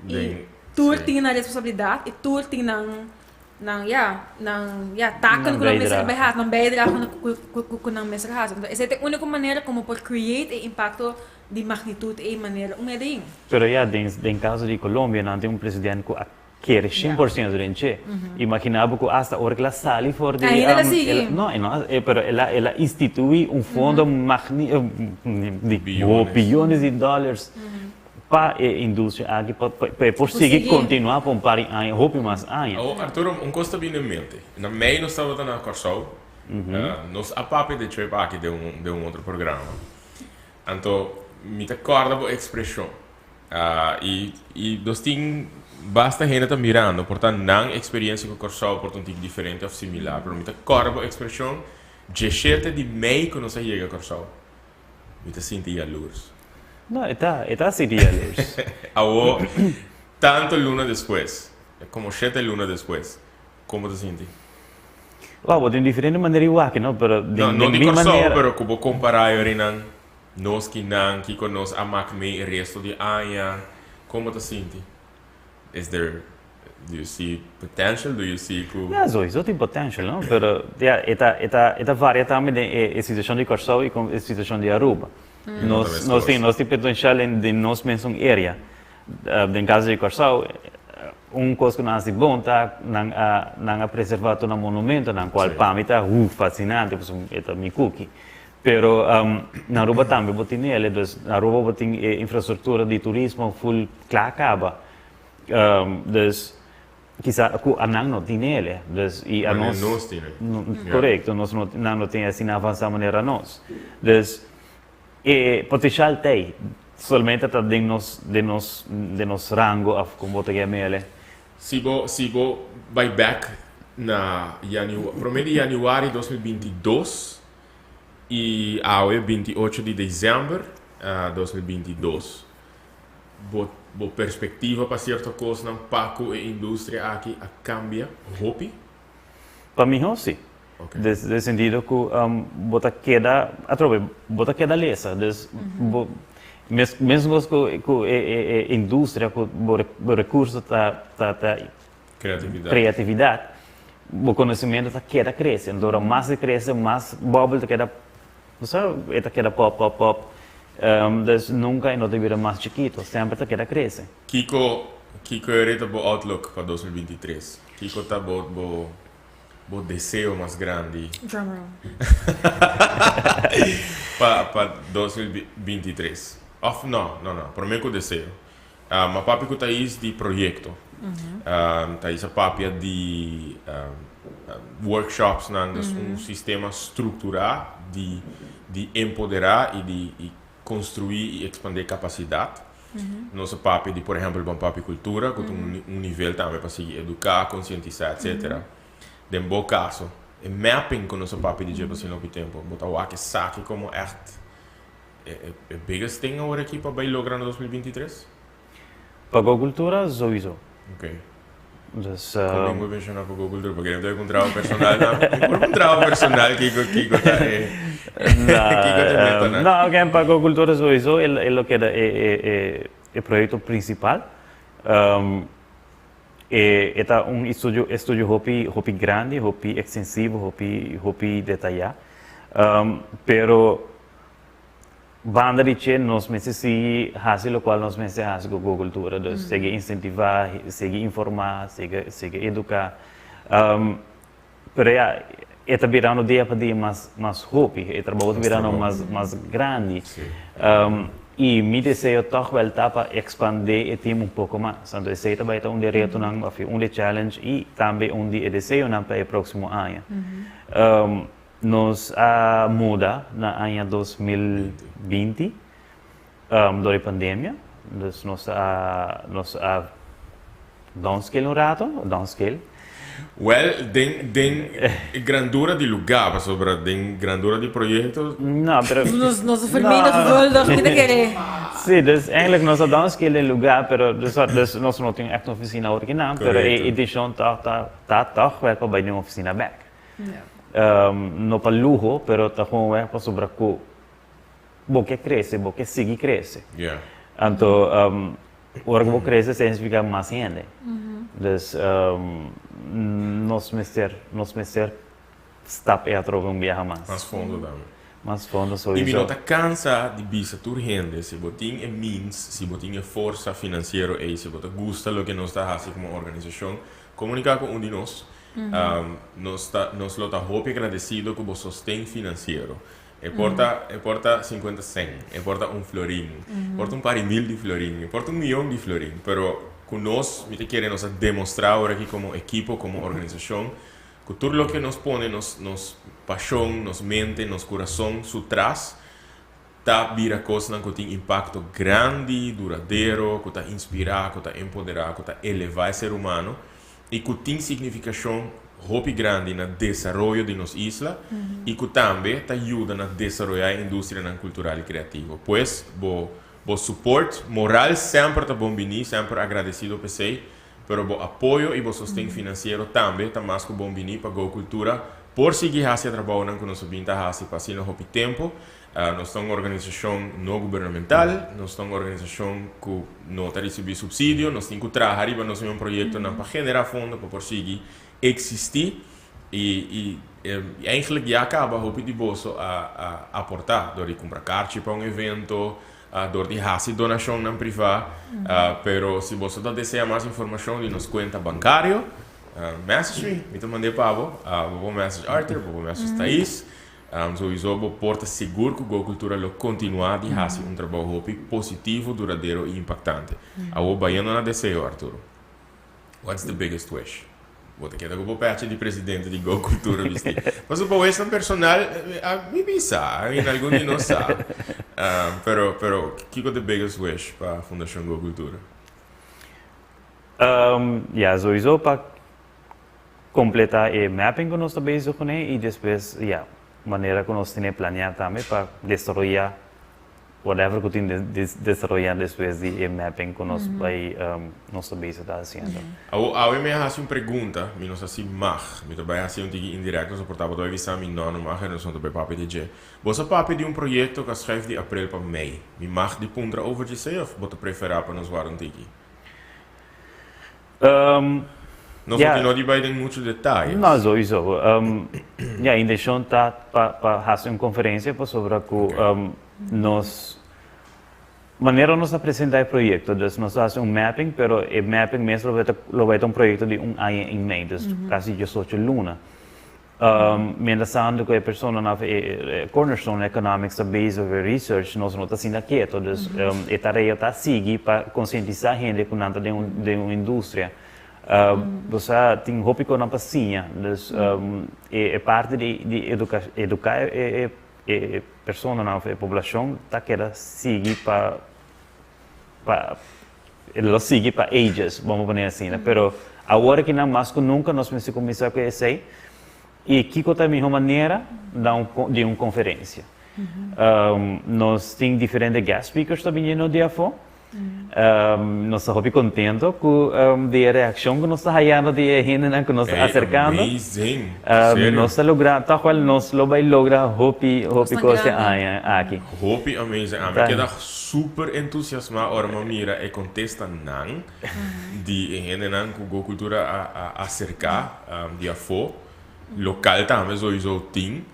i tur tin nan responsabilidat i tur tin nan. Nan ya, nan ya taken Nan ku nan mester bijdrage. bai hasi, nan bijdrage ku ku ku ku nan mester hasi. Entonces esei ta e úniko manera komo por create e impakto di magnitud ei manera un edin. Pero ya, den den kaso di Colombia nan tin un president ku a kere 100% den dje. Imagina bo ku asta ora ku el a sali for di Ainda el a sigui. No, e no a pero el a el a institui un fondo magni di Biyones. biyones di dollars Pa e industria aki pa pa e por sigui continua pa un par di aña, hopi mas aña. Awor Arturo, un cos ta bini na mente. Na mei nos tabata na Kòrsou, nos a papia di trip aki den un den un otro programa. Anto mi ta kòrda bo ekspreshon. I i nos tin basta hende ta mirando, por ta nan eksperiencia ku Kòrsou por ta un tiki diferente òf similar, pero mi ta kòrda bo ekspreshon djeshete di mei ku nos a yega Kòrsou. Mi ta sinti yalurs. No, e ta, e ta sinti yalurs. Awor, tanto luna despues, como shete luna despues, como ta sinti? Wow, bo tin diferente manera di wak, no? Pero den, No, no den di mi Kòrsou, manera. pero ku bo kompará yorinan, nos kinan, kiko nos a mak mee e resto di aña, como ta sinti? Is there, do you see potential? Do you see ku. Ja, sowieso tin potential, no? Pero ja, e ta, e ta, e ta varia tambe den e, e situacion di Kòrsou i kon e situacion di Aruba. Nos, nos tin, nos tin potential den, den nos mesun area. Den caso di Kòrsou, un kos ku nan hasi bon ta nan a, nan a preserva tur nan monumentonan, kual pa mi ta, hu, fascinante, pasobra e ta mi kuki. Pero na Aruba tambe bo tin el, dus na Aruba bo tin e infrastructura di turismo full kla kaba. Dus kisa ku anan no tin el, dus i Manera anos nos tin el. Korekto, nos no nan no tin asina avansa manera nos. Dus e potencial ta ei, solamente ta den nos den nos den nos rango of kon bo ta yama el. Si bo si bo bai bek na janua prome di januari 2022 I awe 28 di december 2022 bo bo perspectiva pa cierto cosnan pa cu e industria aki a cambia hopi? Pa miho si. Den sentido cu bo ta keda atrobe bo ta keda lesa dus bo mes mescos cu e industria cu bo recurso ta ta Creatividad. Creatividad. Bo conocimento ta keda crece. Enton ora mas e crece, mas bubble ta keda, bo sa, e ta keda pop, pop, pop. Dus nunca e no ta bira mas chikito, semper ta keda crece. Kiko, kiko e reta bo outlook pa 2023? Kiko ta bo, bo, bo deseo mas grandi? Drum roll. Pa, pa 2023. Of no, no, no, prome cu deseo. Ma papia ku Thais di proyekto. Thais a papia di workshopsnan, dus un sistema strukturá di di empoderá i di i konstruí i ekspandé kapasidat. Nos a papia di por ehèmpel Ban Papia Kultura ku ta un un nivel tambe pa sigui eduká, konsientisá etsetera. Den bo kaso, e mapping ku nos a papia di dje pa asina hopi tempu, bo ta wak esaki komo ègt E biggest thing awor aki pa bay logra na 2023? Pa Go Cultura sowieso. Ok. Dus. Con mi por menciona pa Go Cultura? Porque mi ta un trabajo personal tambe. Mi por un trabajo personal kiko kiko ta e kiko ta e meta nan. No, ok, pa Go Cultura sowieso e lo keda e e e e proyecto principal. E e ta un estudio estudio hopi hopi grandi, hopi extensivo, hopi hopi detaya. Pero Banda di che nos mester sigui haci locual nos mester haci cu Go Cultura, dus sigui incentiva, sigui informa, sigui sigui educa. Pero ya, e ta birando dia pa dia mas mas hopi, e trabou ta birando mas mas grandi. Y mi deseo toch wel ta pa expande e team un poco mas. Anto esey ta bay ta un di e retonan of un di e challenge y tambe un di e deseonan pa e proximo aña. Nos a muda na aña 2020 dor e pandemia, dus nos a nos a downscale un rato, downscale. Well, den den grandura di lugar, pasobra den grandura di proyecto. No, pero. Nos nos a vermenigvuldigd, mi ta kere. Sí, dus eigenlijk nos a downscale den lugar, pero dus dus nos no tin echt un oficina original, pero e intencion toch ta ta toch wel pa bai den un oficina bek. No pa luho, pero ta gewoon weg pasobra ku bo ke krese, bo ke sigui krese. Anto ora ku bo krese significa mas hende. Dus nos. Nos mester stap e atrobe un biaha mas. Mas fondo tambe. Mas fondo. I mi sowieso. No ta kansa di bisa tur hende, si bo tin e means, si bo tin e forsa finansiero i si bo gusta loke nos ta hasi komo organisashon, komuniká ku un di nos. Nos lo ta hopi agradesido ku bo sosten finansiero. E por ta, e por ta 50 cent, e por ta un florin, e por ta un par di mil di florin, e por ta 1 mion di florin, pero ku nos, mi ta kere nos a demostrá awor aki komo ekipo, komo organisashon, ku tur loke nos pone, nos pashon, nos mente, nos kurason, su tras, ta bira kosnan ku tin impakto grandi, duradero, ku ta inspirá, ku ta empoderá, ku ta elevá e ser humano i ku tin signifikashon hopi grandi na desaroyo di nos isla i ku tambe ta yuda na desaroyá e industria kultural i kreativo. Pues, bo support moral semper ta bon bini, semper agradesido p'esei, pero bo apoyo i bo sosten finansiero tambe ta mas ku bon bini pa Go Cultura por sigui hasi trabou ku nos bin ta hasi pa asina hopi tempu. Nos ta un organisashon no gubernamental, nos ta un organisashon ku no ta risibí supsidio, nos tin ku traha riba nos mes proyektonan pa generá fondo pa por sigui eksistí i eigenlijk ya kaba hopi di boso a aportá dor di kumpra karchi pa un evento, dor di hasi donashonnan privá, pero si bo ta deseá mas informashon di nos kuenta bankario, message me, mi ta manda pa bo, bo message Arthur, bo message Thais, sowieso bo por ta sigur ku Go Cultura lo kontinuá di hasi un trabou hopi positivo, duradero i impaktante. Awor bayendo na deseo, Arturo. What's the biggest wish? Bo ta keda ku bo pechi di presidente di Go Cultura, bisti. Mas bo wish personal, ami mi sa, I mean, algun di nos sa. Pero kiko the biggest wish pa Fundashon Go Cultura? Ja, sowieso pa kompletá e mapping ku nos ta bezig kuné i despues, ja, manera ku nos tin planeá tambe pa desaroyá whatever ku tin di desaroyá despues di e mapping ku nos bai nos ta bezig ta hasiendo. Awe mi a hasi un pregunta, mi no sa si mag, mi ta bai hasi un tiki indirekto, so por ta bo ta bai bisa mi no, no mag, no ta bai papia di dje. Bo sa papia di un proyekto ku a schuif di aprel pa mei. Mi mag di puntra over dje òf bo ta preferá pa nos warda un tiki? No no di bai den muchu detaye. No, sowieso. Ja, intenshon ta pa hasi un konferensia pa sobre ku nos manera nos a presentá e proyekto, dus nos a hasi un mapping, pero e mapping mes lo bai ta un proyekto di un aña i mei, dus kasi 18 luna. Mientras tantu ku e personanan Cornerstone Economics ta bezig ku research, nos no ta sinta ketu, dus e tarea ta sigui pa konsientisá hende ku nan ta den un industria. Bo sa, tin hopi kosnan pa siña, dus e parti di eduká e personanan òf e poblashon ta keda sigui pa lo sigui pa ages, ban pone asina, pero awor ku nan mas ku nunka nos mester kuminsá ku esei i kiko ta e mihó manera di un konferensia. Nos tin diferente guest speakers ta biniendo di afó. Nos ta hopi kontentu ku di e reakshon ku nos ta hayando di e hendenan ku nos ta aserkando. Amazing. Nos ta logra, toch wel nos lo bai logra hopi hopi kos e aña aki. Hopi amazing. Ami keda super entusiasmá ora mi mira e kontestanan di e hendenan ku Go Cultura a aserká di afó. Lokal tambe sowieso tin.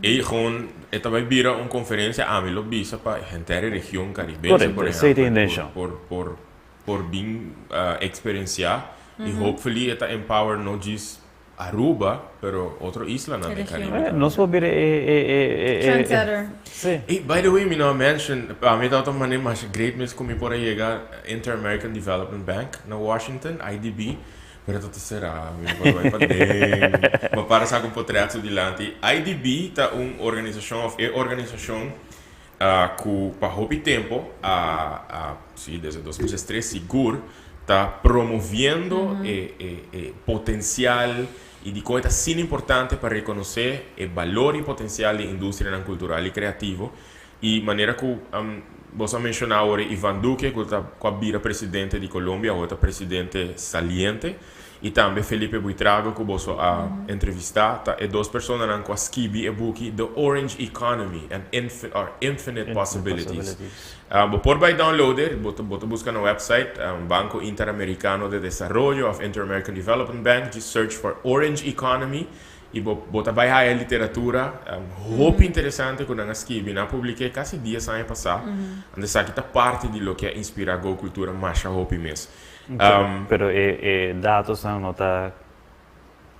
I gewoon, e ta bai bira un konferensia, ami lo bisa pa henter e region karibense, por Korekto, esei ta ehèmpel, intenshon. por bin eksperensiá i hopefully e ta empower no just Aruba, pero otro islanan den Region. Karibe. Nos por bira e Trendsetter. Sí. Hey, by the way, mi no a mention, ami tabata manera mas great mes ku mi por a yega Inter-American Development Bank na Washington, IDB, pero ta será, mi no por bai paden. Ma para saka un portret su dilanti. IDB ta un organisashon, òf e organisashon ku pa hopi tempu, sí, desde 2003 sigur, ta promoviendo e potensial i di kon ta asina importante pa rekonosé e balor i potensial di industrianan kultural i kreativo. I manera ku bo a menshoná awor Ivan Duque, ku ta ku a bira presidente di Colombia, awor ta presidente saliente. i tambe Felipe Buitrago ku boso a entrevistá ta e dos personanan ku a skibi e buki The Orange Economy and or Infinite Possibilities. Bo por bai download e, bo ta bo ta buska na website Banco Interamericano de Desarrollo of Inter-American Development Bank, djis search for Orange Economy i bo bo ta bai haya literatura hopi interesante ku nan a skibi. Nan a publik'é kasi dies aña pasá, anto esaki ta parti di loke a inspirá Go Cultura masha hopi mes. Pero e e datosnan no ta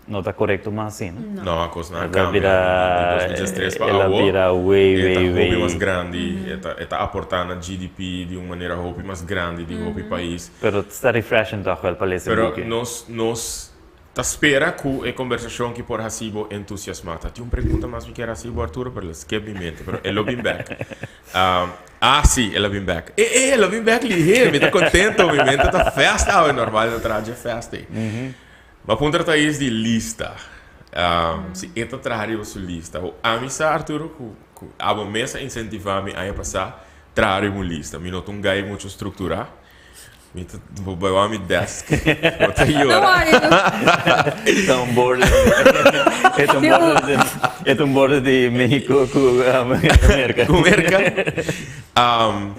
no ta korekto mas asina. No, a kosnan a kambia di 2013 pa El a awo. bira way E ta way hopi mas way. grandi, e ta e ta aportá na GDP di un manera hopi mas grandi di hopi pais. Pero ta refreshing tòg wèl pa lesa e Pero buki. nos nos ta spera ku e kombersashon ki por hasi bo entusiasmá. Ta tin un pregunta mas mi kier hasi bo Arturo, pero el a skip mi mente, pero e lo bin bèk. Ah, sí, el a bin bèk. E, e, el a bin bèk lihé. Mi ta kontento, mi mente ta fèst awe. Normal no traha dje fèst ei. Mi a puntra Thais di lista. Si e ta traha riba su lista. Bo ami sa, Arturo, ku, ku abo mes a insentivá mi aña pasá traha riba un lista. Mi no ta un gai mucho strukturá. Mi ta bo bai wak mi desk. Bo ta No yora. worry. Ta un borde. E ta un borde di, e ta un borde di Mexico ku Merka. Ku Merka. Um,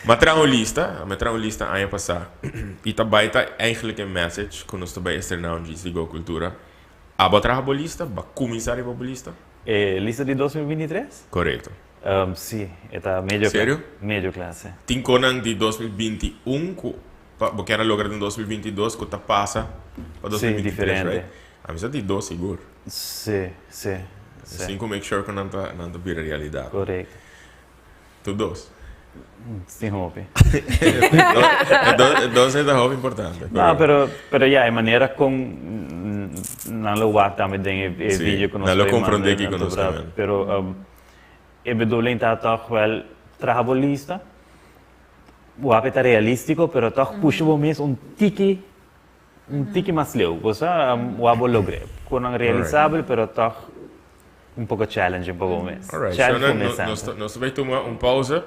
m'a traha un lista, m'a traha un lista aña pasá. I ta bai ta eigenlijk e message ku nos ta bai estrená un djis di Go Cultura. Abo a traha bo lista? Bo a kuminsá riba bo lista? E lista di 2023? Korekto. Sí, e ta medio Serio? medio kla, sí. Tin konan di 2021 ku pa bo kier a logra den 2022 ku ta pasa pa Sí, 2023, diferente. right? A mi sa di dos sigur. Sí, sí, sí. Sin ku make sure ku nan ta nan ta bira realidat. Korekto. Tur dos. Sin hopi. E dos e dos ei ta hopi importante. No, pero pero ya e manera kon nan lo wak tambe den e Sí, video ku nos nan lo ta komprondé manda kiko nos ta manda. Pero E bedoeling ta tòg wèl traha bo lista, wak e ta realístiko, pero tòg pusha bo mes un tiki, un tiki mas leu. Bo sa wak bo logr'é. Konan realisabel, pero tòg un poko challenging pa bo mes. Alright, so Challenge nan bo mes nos semper. nos ta bai tuma un pausa.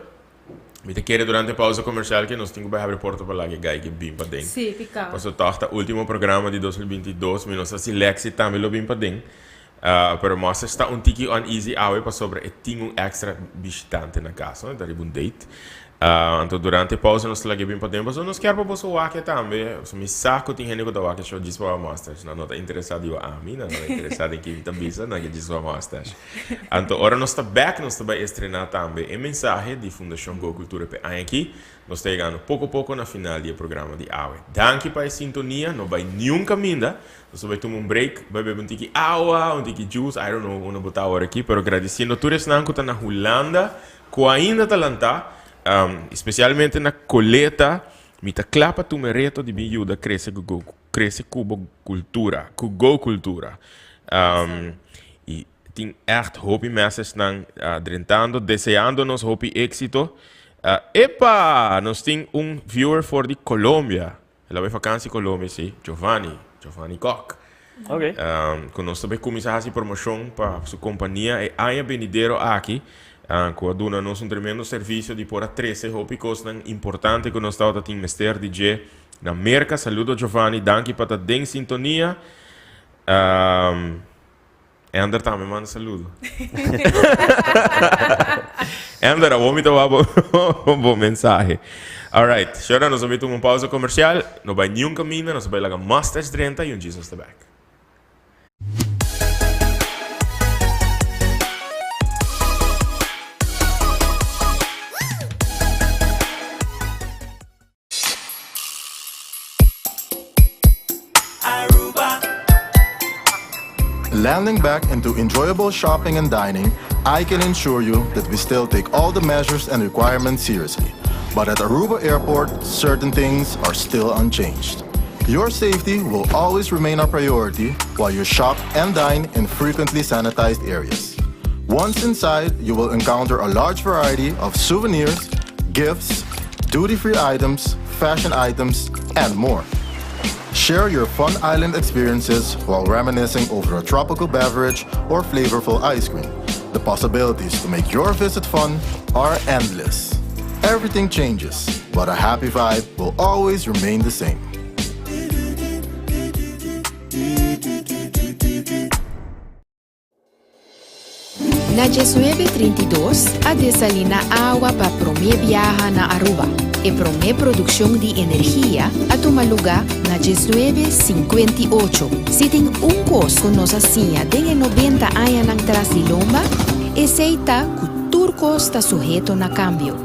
Mi ta kere durante e pausa komersial ke nos tin ku bai habri porta pa laga e gai ke bin paden. Sí, piká. Pasobra tòg ta último programa di 2022, mi no sa si Lexi tambe lo bin paden. Pero Moses ta un tiki uneasy awe pasobra e tin un extra bishitante na cas, no? E ta riba un date. Anto durante e pausa nos ta laga e bin paden pasobra nos kier pa boso wak e tambe. Pasobra mi sa cu tin hende cu ta wak e show djis pa wak Mustache. Nan no ta interesa di wak ami, nan no ta interesa den kin mi ta bisa, nan ke djis wak Mustache. Anto ora nos ta bek nos ta bay estrena tambe e mensahe di Fundacion Go Cultura p'e aña aki. Nos ta yegando poco poco na final di e programa di awe. Danki pa e sintonia, no bay niun caminda. Nos ta bai tuma un break, bai bebe un tiki awa, un tiki juice, I don't know unda bo ta awor aki, pero gradiciendo tur esnan cu ta na Hulanda, cu ainda ta lanta, especialmente na Coleta, mi ta cla pa tuma e reto di bin yuda crece cu go, crece cu bo cultura, cu Go Cultura. Y tin echt hopi messagenan drentando, deseando nos hopi exito. Epa! Nos tin un viewer for di Colombia. El a bai vakansi Colombia si, Giovanni, Giovanni Kok. Ok. Ku nos ta bai kuminsá hasi promoshon pa su kompania e aña benidero aki, ku a duna nos un tremendo servisio di por a trese hopi kosnan importante ku nos tabata tin mester di dje na Merka. Saludo Giovanni, danki pa ta den sintonia. Ender tambe manda saludo. Ender, awor mi ta wak bo, bo mensahe. Alright, shora nos a bai tuma un pausa comercial. No bai niun caminda, nos a bai laga Mustache drenta y un djis nos ta back. Landing back into enjoyable shopping and dining, I can ensure you that we still take all the measures and requirements seriously. But at Aruba Airport, certain things are still unchanged. Your safety will always remain our priority while you shop and dine in frequently sanitized areas. Once inside, you will encounter a large variety of souvenirs, gifts, duty-free items, fashion items, and more. Share your fun island experiences while reminiscing over a tropical beverage or flavorful ice cream. The possibilities to make your visit fun are endless. Everything changes, but a happy vibe will always remain the same. Na diesnuebe 32 a desalina awa pa prome biaha na Aruba. E prome produccion di energia a tuma luga na diesnuebe 58. Si tin un cos cu nos a siña den e 90 añanan tras di lomba, esey ta cu tur cos ta suheto na cambio.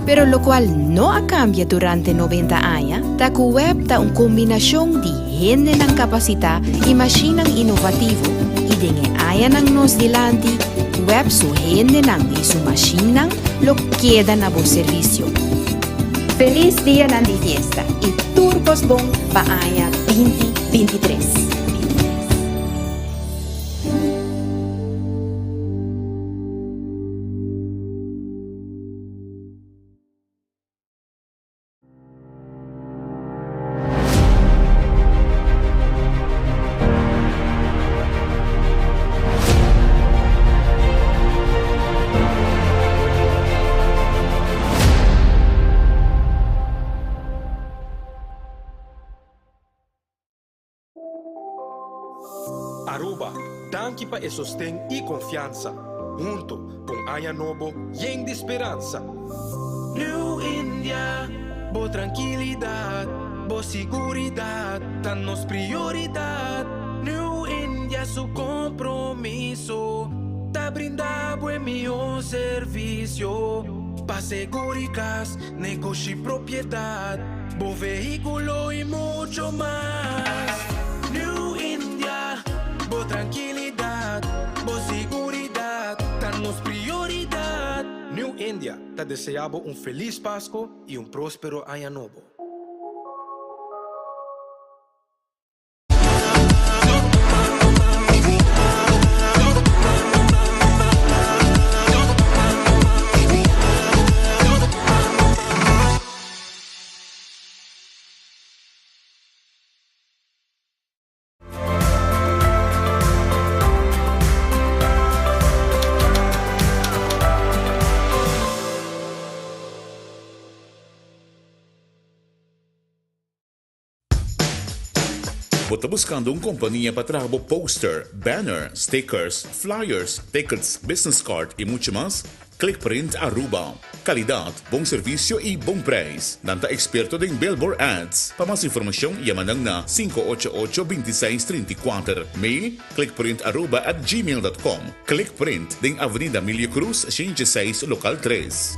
Pero locual no a cambia durante 90 aña ta cu web ta un combinacion di hendenan capacita y mashinnan innovativo y den e añanan nos dilanti web su hendenan y su mashinnan lo keda na bo servicio. Feliz dianan di fiesta y tur cos bon pa aña 2023. Aruba, danki pa e sosten y confiansa. Hunto, pa un aña nobo yen di speransa. New India, bo trankilidad, bo siguridad ta nos prioridad. New India su compromiso ta brinda bo e mihor servicio pa seguritas, Negoshi propiedad, bo vehiculo y mucho mas. New India, bo tranquilidad, bo siguridad ta nos prioridad. New India ta desea bo un feliz Pasco y un prospero Aña Nobo. Bo ta buscando un compania pa traha bo poster, banner, stickers, flyers, tickets, business card y mucho mas? Clickprint Aruba. Calidad, bon servicio y bon prijs. Nan ta experto den billboard ads. Pa mas informacion yama nan na 588 26 34. Mail clickprintaruba@gmail.com. Clickprint den Avenida Emilio Cruz, 106, local 3.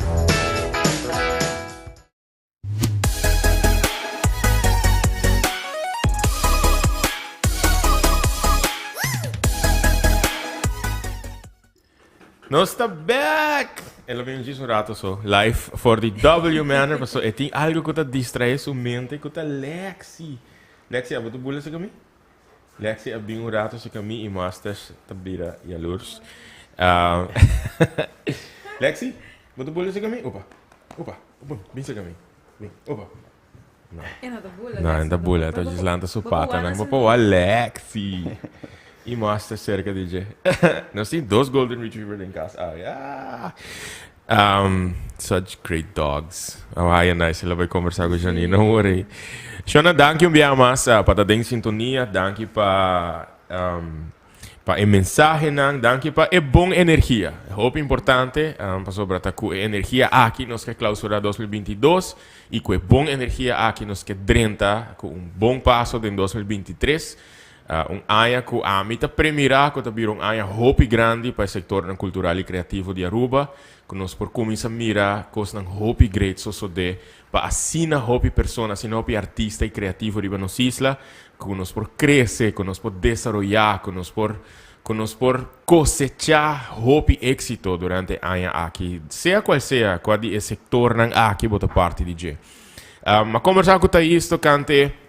Nos ta back! El a bin djis un rato so, live for di W Manor, paso e tin algo ku ta distrae su mente ku ta Lexi. Lexi, abo ta bula cerca mi? Lexi a bin un rato cerca mi y Masters ta bira jaloers. Ah, Lexi, bo ta bula cerca mi? Opa, opa, opa, bin cerca mi. Bin, opa. No. E no ta bula. No, e no ta bula, ta djis lanta su patanan. Bo por wak Lexi. Y Master cerca di dje. Nos tin dos Golden Retriever den cas awe. Ah! Such great dogs. Oh, haya nice. Ela bai conversa cu Janine. No worry. Shona, danki un biaha mas pa ta den sintonia. Danki pa um, pa e mensahenan. Danki pa e bon energia. Hopi importante, pasobra ta cu e energia aki nos ke clausura 2022 y cu e bon energia aki nos ke drenta cu un bon paso den 2023. Un aña cu ami ta premira cu ta bira un aña hopi grandi pa e sectornan cultural y creativo di Aruba, cu nos por cuminsa mira cosnan hopi great sosode pa asina hopi persona, asina hopi artista y creativo riba nos isla, cu nos por crece, cu nos por desaroya, cu nos por cu nos por cosecha hopi exito durante e aña aki, sea cual sea cua di e sectornan aki bo ta parti di dje. A conversa cu Thais tocante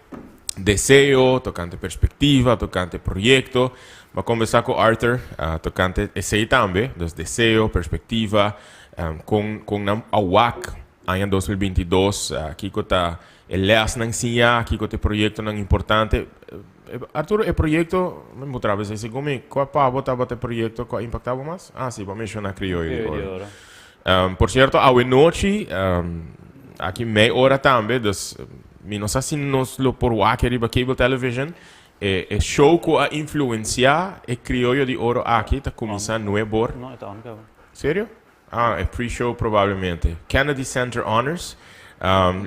deseo, tocante perspectiva, tocante proyecto. M'a conversa cu Arthur tocante esey tambe, dus deseo, perspectiva, con con nan a wak aña 2022, kico ta e lesnan siña, kico ta e proyectonan importante. Arturo, e proyecto, mi mutra a esey segun mi, cua pa bo tabata e proyecto cu a impacta bo mas? Ah, si, bo a menciona Crioyo di Oro. Por cierto, awe nochi, aki mei ora tambe, dus mi no sa si nos lo por wak riba cable television. E e show ku a influensiá e Krioyo di Oro aki ta kuminsá nuebor. No, e ta on kaba. Serio? Ah, e pre-show probablemente. Kennedy Center Honors.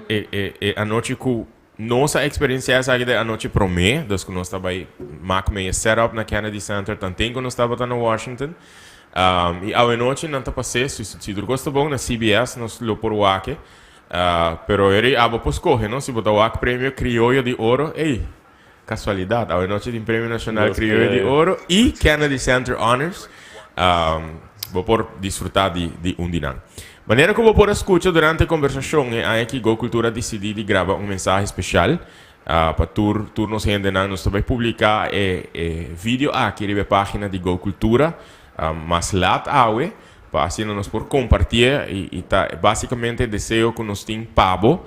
E e e anochi ku nos a eksperensiá esaki ta e anochi promé, dus ku nos ta bai mak mei e setup na Kennedy Center tanten ku nos tabata na Washington. I awenochi nan ta pas'é, si si tur kos ta bon, na CBS nos lo por wak e. Pero eri abo por skohe, no? Si bo ta wak Premio Krioyo di Oro, ey, Casualidad, awe nochi tin Premio Nacional Crioyo di Oro y Kennedy Center Honors. Bo por disfruta di di un di nan. Manera cu bo por a scucha durante e conversacion e aña aki Go Cultura a dicidi di graba un mensahe special pa tur tur nos hendenan. Nos ta bay publica e e video aki riba e pagina di Go Cultura mas laat awe pa asina nos por compartie y y ta basicamente e deseo cu nos tin pa bo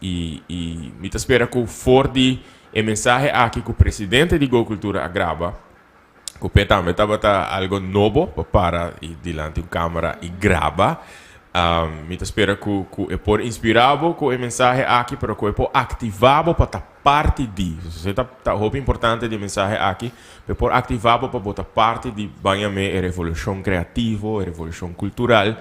I i mi ta spera ku for di e mensahe aki ku presidente di Go Cultura a graba, ku p'e tambe tabata algo nobo pa para i dilanti un kamera i graba, mi ta spera ku ku e por inspirá bo ku e mensahe aki, pero ku e por aktivá bo pa ta parti di. Esei ta ta hopi importante di e mensahe aki, pa e por aktivá bo pa bo ta parti di baña me e revolushon kreativo, e revolushon kultural.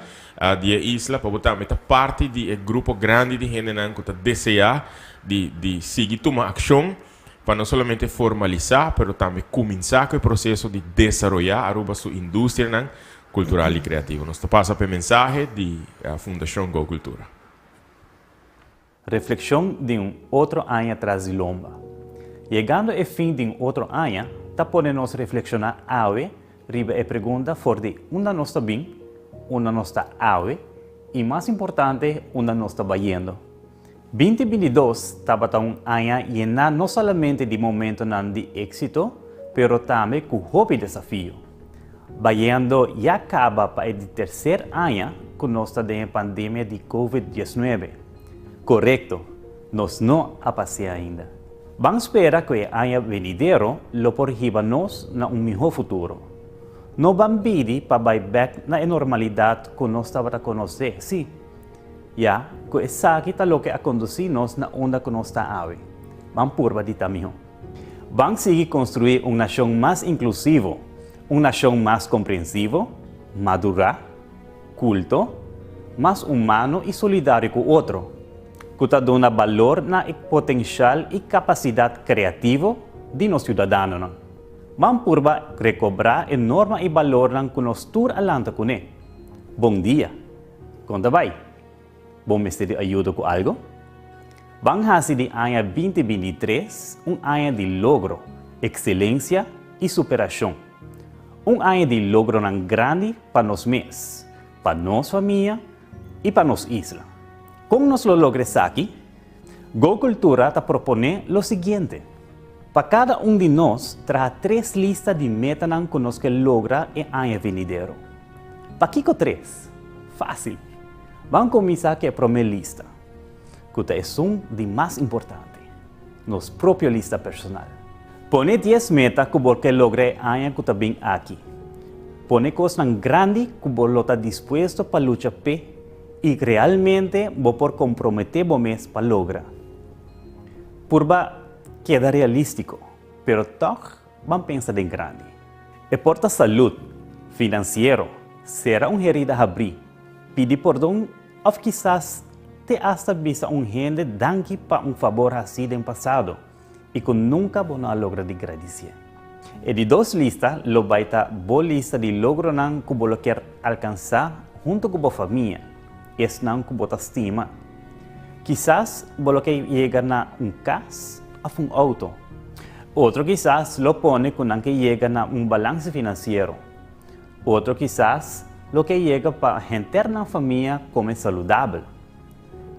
Di e isla pa bo tambe ta parti di e grupo grandi di hendenan ku ta deseá di di sigui tuma akshon pa no solamente formalisá pero tambe kuminsá ku e proseso di desaroyá Aruba su industrianan kultural i kreativo. Nos ta pasa pa e mensahe di Fundashon Go Cultura. Reflekshon di un otro aña tras di lomba. Yegando e fin di un otro aña ta pone nos reflekshoná awe riba e pregunta for di unda nos ta bin, unda nos ta awe i mas importante unda nos ta bayendo. Binti bintidos tabata un aña yená no solamente di momentonan di éksito pero tambe ku hopi desafio. Bayendo ya kaba pa e di terser aña ku nos ta den e pandemia di Covid diesnuebe. Korekto, nos no a pas'é ainda. Ban spera ku e aña benidero lo por hiba nos na un mihó futuro. No ban bidi pa bai bèk na e normalidat ku nos tabata konosé, sí, ya ku esaki ta loke a kondusí nos na unda ku nos ta awe. Ban purba di ta mihó. Ban sigui konstruí un nashon mas inklusivo, un nashon mas komprensivo, madurá, kulto, mas humano i solidario ku otro, ku ta duna balor na e potenshal i kapasidat kreativo di nos siudadanonan. Ban purba rekobrá e norma i balornan ku nos tur a lanta kuné. Bon dia! Kon ta bai? Bo mester di ayudo ku algo? Ban hasi di aña binti bintitres un aña di logro, ekselensia i superashon. Un aña di logronan grandi pa nos mes, pa nos famia i pa nos isla. Kon nos lo logra esaki? Go Cultura ta proponé lo siguiente, Pa kada un di nos traha tres lista di metanan ku nos ke logra e aña venidero. Pakiko tres? Fásil! Ban kuminsá ku e promé lista, ku ta esun di mas importante, nos propio lista personal. Pone dies meta ku bo ke logra e aña ku ta bin aki. Pone kosnan grandi ku bo lo ta dispuesto pa lucha p'e i realmente bo por komprometé bo mes pa logra. Purba keda realístiko, pero tòg ban pensa den grandi. E por ta salud, finansiero, sera un herida habrí, pidi pordon òf kisas te asta bisa un hende danki pa un fabor hasí den pasado i ku nunka bo no a logra di gradisié. E di dos lista lo bai ta bo lista di logronan ku bo lo kier alkansá huntu ku bo famia, esnan ku bo ta stima. Kisas bo lo ke yega na un kas òf un outo. Otro kisas lo pone ku nan ke yega na un balanse finansiero. Otro kisas lo ke yega pa henter nan famia kome saludabel.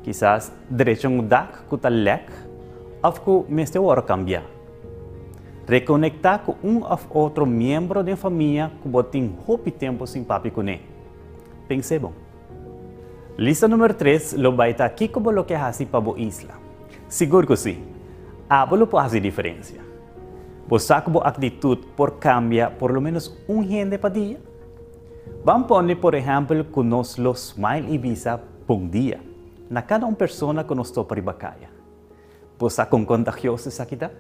Kisas drecha un dak ku ta lèk òf ku mester wòrdu kambiá. Rekonektá ku un òf otro miembro den famia ku bo tin hopi tempu sin papia kuné. Pens'é bon. Lista numero tres lo bai ta kiko bo lo ke hasi pa bo isla. Sigur ku si! Abo lo por hasi diferensia. Bo sa ku bo aktitut por kambia por lo ménos un hende pa dia? Ban pone por ehèmpel ku nos lo smile i bisa bon dia na kada un persona ku nos topa riba kaya. Bo sa kon kontagioso esaki ta?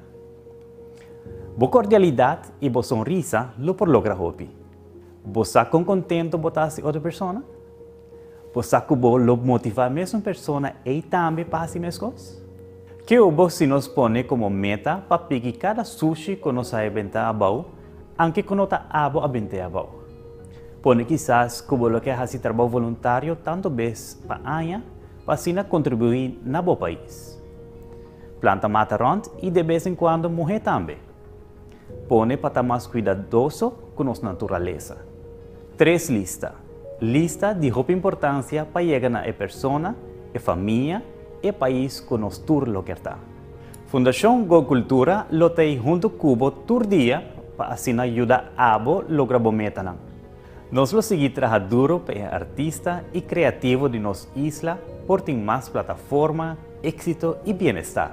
Bo cordialidad y bo sonrisa lo por logra hopi. Bo sa con contento bo ta haci otro persona? Bo sa cu bo lo motiva mesun persona ey tambe pa haci mescos? Ke bo si nos pone como meta pa piki cada sushi cu nos a benta abao, anke cu no ta abo a bent'e abao? Pone kisas cu bo lo ke haci trabao voluntario tanto bes pa aña pa asina contribui na bo pais. Planta mata rond y de bes en cuando muhe tambe. Pone pa ta mas cuidadoso cu nos naturalesa. Tres lista. Lista di hopi importancia pa yega na e persona, e famia, e pais cu nos tur lo kier ta. Fundacion Go Cultura lo ta ey hunto cu bo tur dia pa asina yuda abo logra bo metanan. Nos lo sigui traha duro pa e artista y creativo di nos isla por tin mas plataforma, exito y bienestar.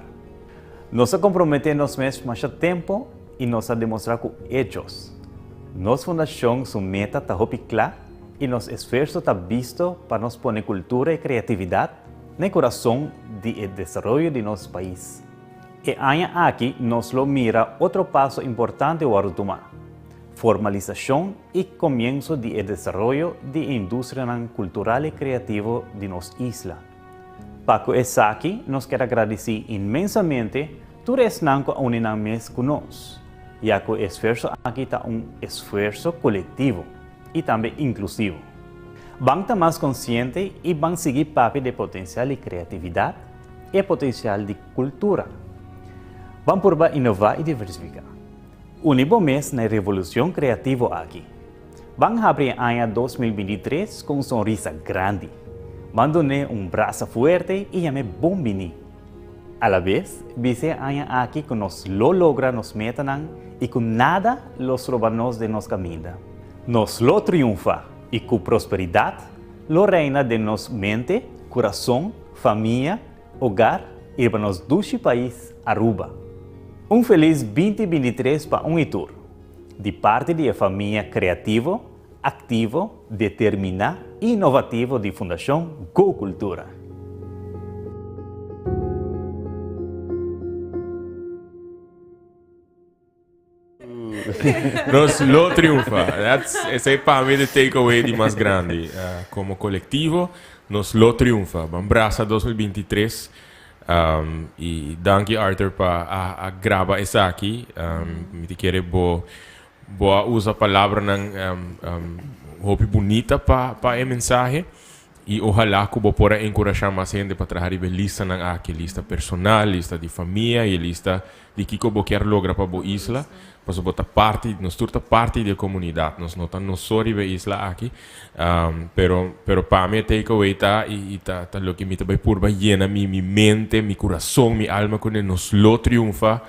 Nos a compromete nos mes masha tempo y nos a demostra cu hechos. Nos fundacion su meta ta hopi cla y nos esfuerzo ta bisto pa nos pone cultura y creatividad na e curason di e desaroyo di nos pais. E aña aki nos lo mira otro paso importante wordo tuma, formalisacion y comienso di e desaroyo di e industrianan cultural y creativo di nos isla. Pa cu esaki nos kier a gradici inmensamente tur esnan cu a uni nan mes cu nos, ya cu e esfuerso aki ta un esfuerso colectivo y tambe inclusivo. Ban ta mas consciente y ban sigui papia di e potencial di creatividad y e potencial di cultura. Ban purba innova y diversifica. Uni bo mes na e revolucion creativo aki. Ban habri e aña 2023 cu un sonrisa grandi. Ban dun'é un brasa fuerte y yam'é bon bini. Alabes, bisa e aña aki cu nos lo logra nos metanan y cu nada lo stroba nos den nos caminda. Nos lo triunfa y cu prosperidad lo reina den nos mente, curason, famia, hogar y riba nos dushi pais Aruba. Un feliz 2023 pa un y tur! Di parti di e famia creativo, activo, determina y innovativo di Fundacion Go Cultura. Nos lo triunfa. That's, esey pa mi de takeaway di mas grandi. Como colectivo, nos lo triunfa. Ban brasa 2023. Y danki Arthur pa a graba esaki. Mi ta kere bo bo a usa palabranan hopi bunita pa pa e mensahe. Y ohala cu bo por a encurasha mas hende pa traha riba e listanan aki, lista personal, lista di famia y e lista di kico bo kier logra pa bo isla, pasobra bo ta parti, nos tur ta parti di e comunidad, nos no ta nos so riba e isla aki, pero pero pa mi e take away ta y y ta ta loke mi ta bay purba yena mi mi mente, mi curason, mi alma cune, nos lo triunfa,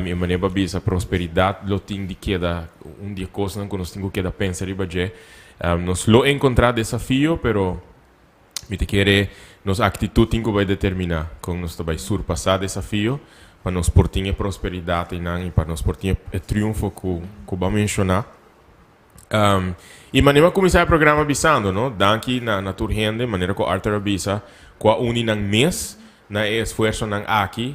y manera bo a bisa prosperidad lo tin di keda un di e cosnan cu nos tin cu keda pensa riba dje, nos lo encontra desafio pero Mi ta kere nos actitud tin cu bay determina con nos ta bay surpasa desafio pa nos por tin e prosperidad eynan y pa nos por tin e triunfo cu cu bo a menciona. Y manera mi a cuminsa e programa bisando, no, danki na na tur hende, manera cu Arthur a bisa, cu a uni nan mes na e esfuersonan aki.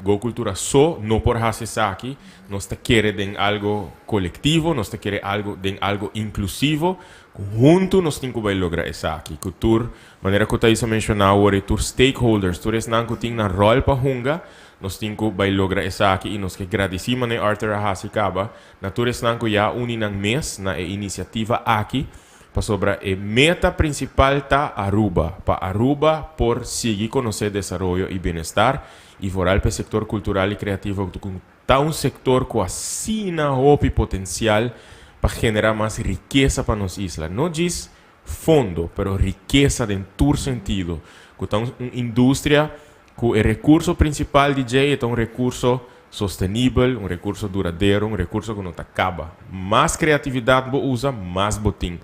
Go Cultura so no por haci esaki. Nos ta kere den algo colectivo, nos ta kere algo den algo inclusivo Ku huntu nos tin ku bai logra esaki. Ku tur, manera ku Thais a menshoná awor e tur stakeholders, tur esnan ku tin nan ròl pa hunga, nos tin ku bai logra esaki i nos ke gradisí manera Arthur a hasi kaba na tur esnan ku ya a uni nan mes na e inisiativa aki, pasobra e meta prinsipal ta Aruba, pa Aruba por sigui konosé desaroyo i bienestar i vooral pa e sektor kultural i kreativo ku Ta un sector cu asina hopi potencial pa genera mas rikesa pa nos isla. No djis fondo, pero rikesa den tur sentido. Cu ta un industria cu e recurso principal di dje e ta un recurso sostenibel, un recurso duradero, un recurso cu no ta caba. Mas creatividad bo usa, mas bo tin.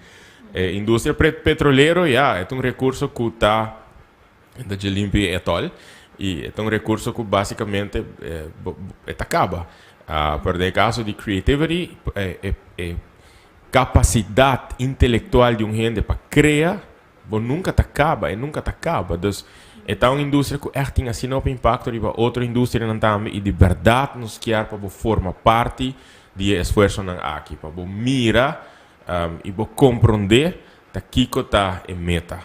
E industria petrolero, ya, e ta un recurso cu ta. E ta dje limpi e atol y e ta un recurso cu basicamente e ta caba. Pero den e caso di creativity e capacidad intelectual di un hende pa crea bo nunca ta caba, e nunca ta caba. Dus E ta un industria cu echt tin asina hopi impacto riba otro industrianan tambe y di berdad nos kier pa bo forma parti di e esfuerzonan aki, pa bo mira y bo compronde ta kico ta e meta.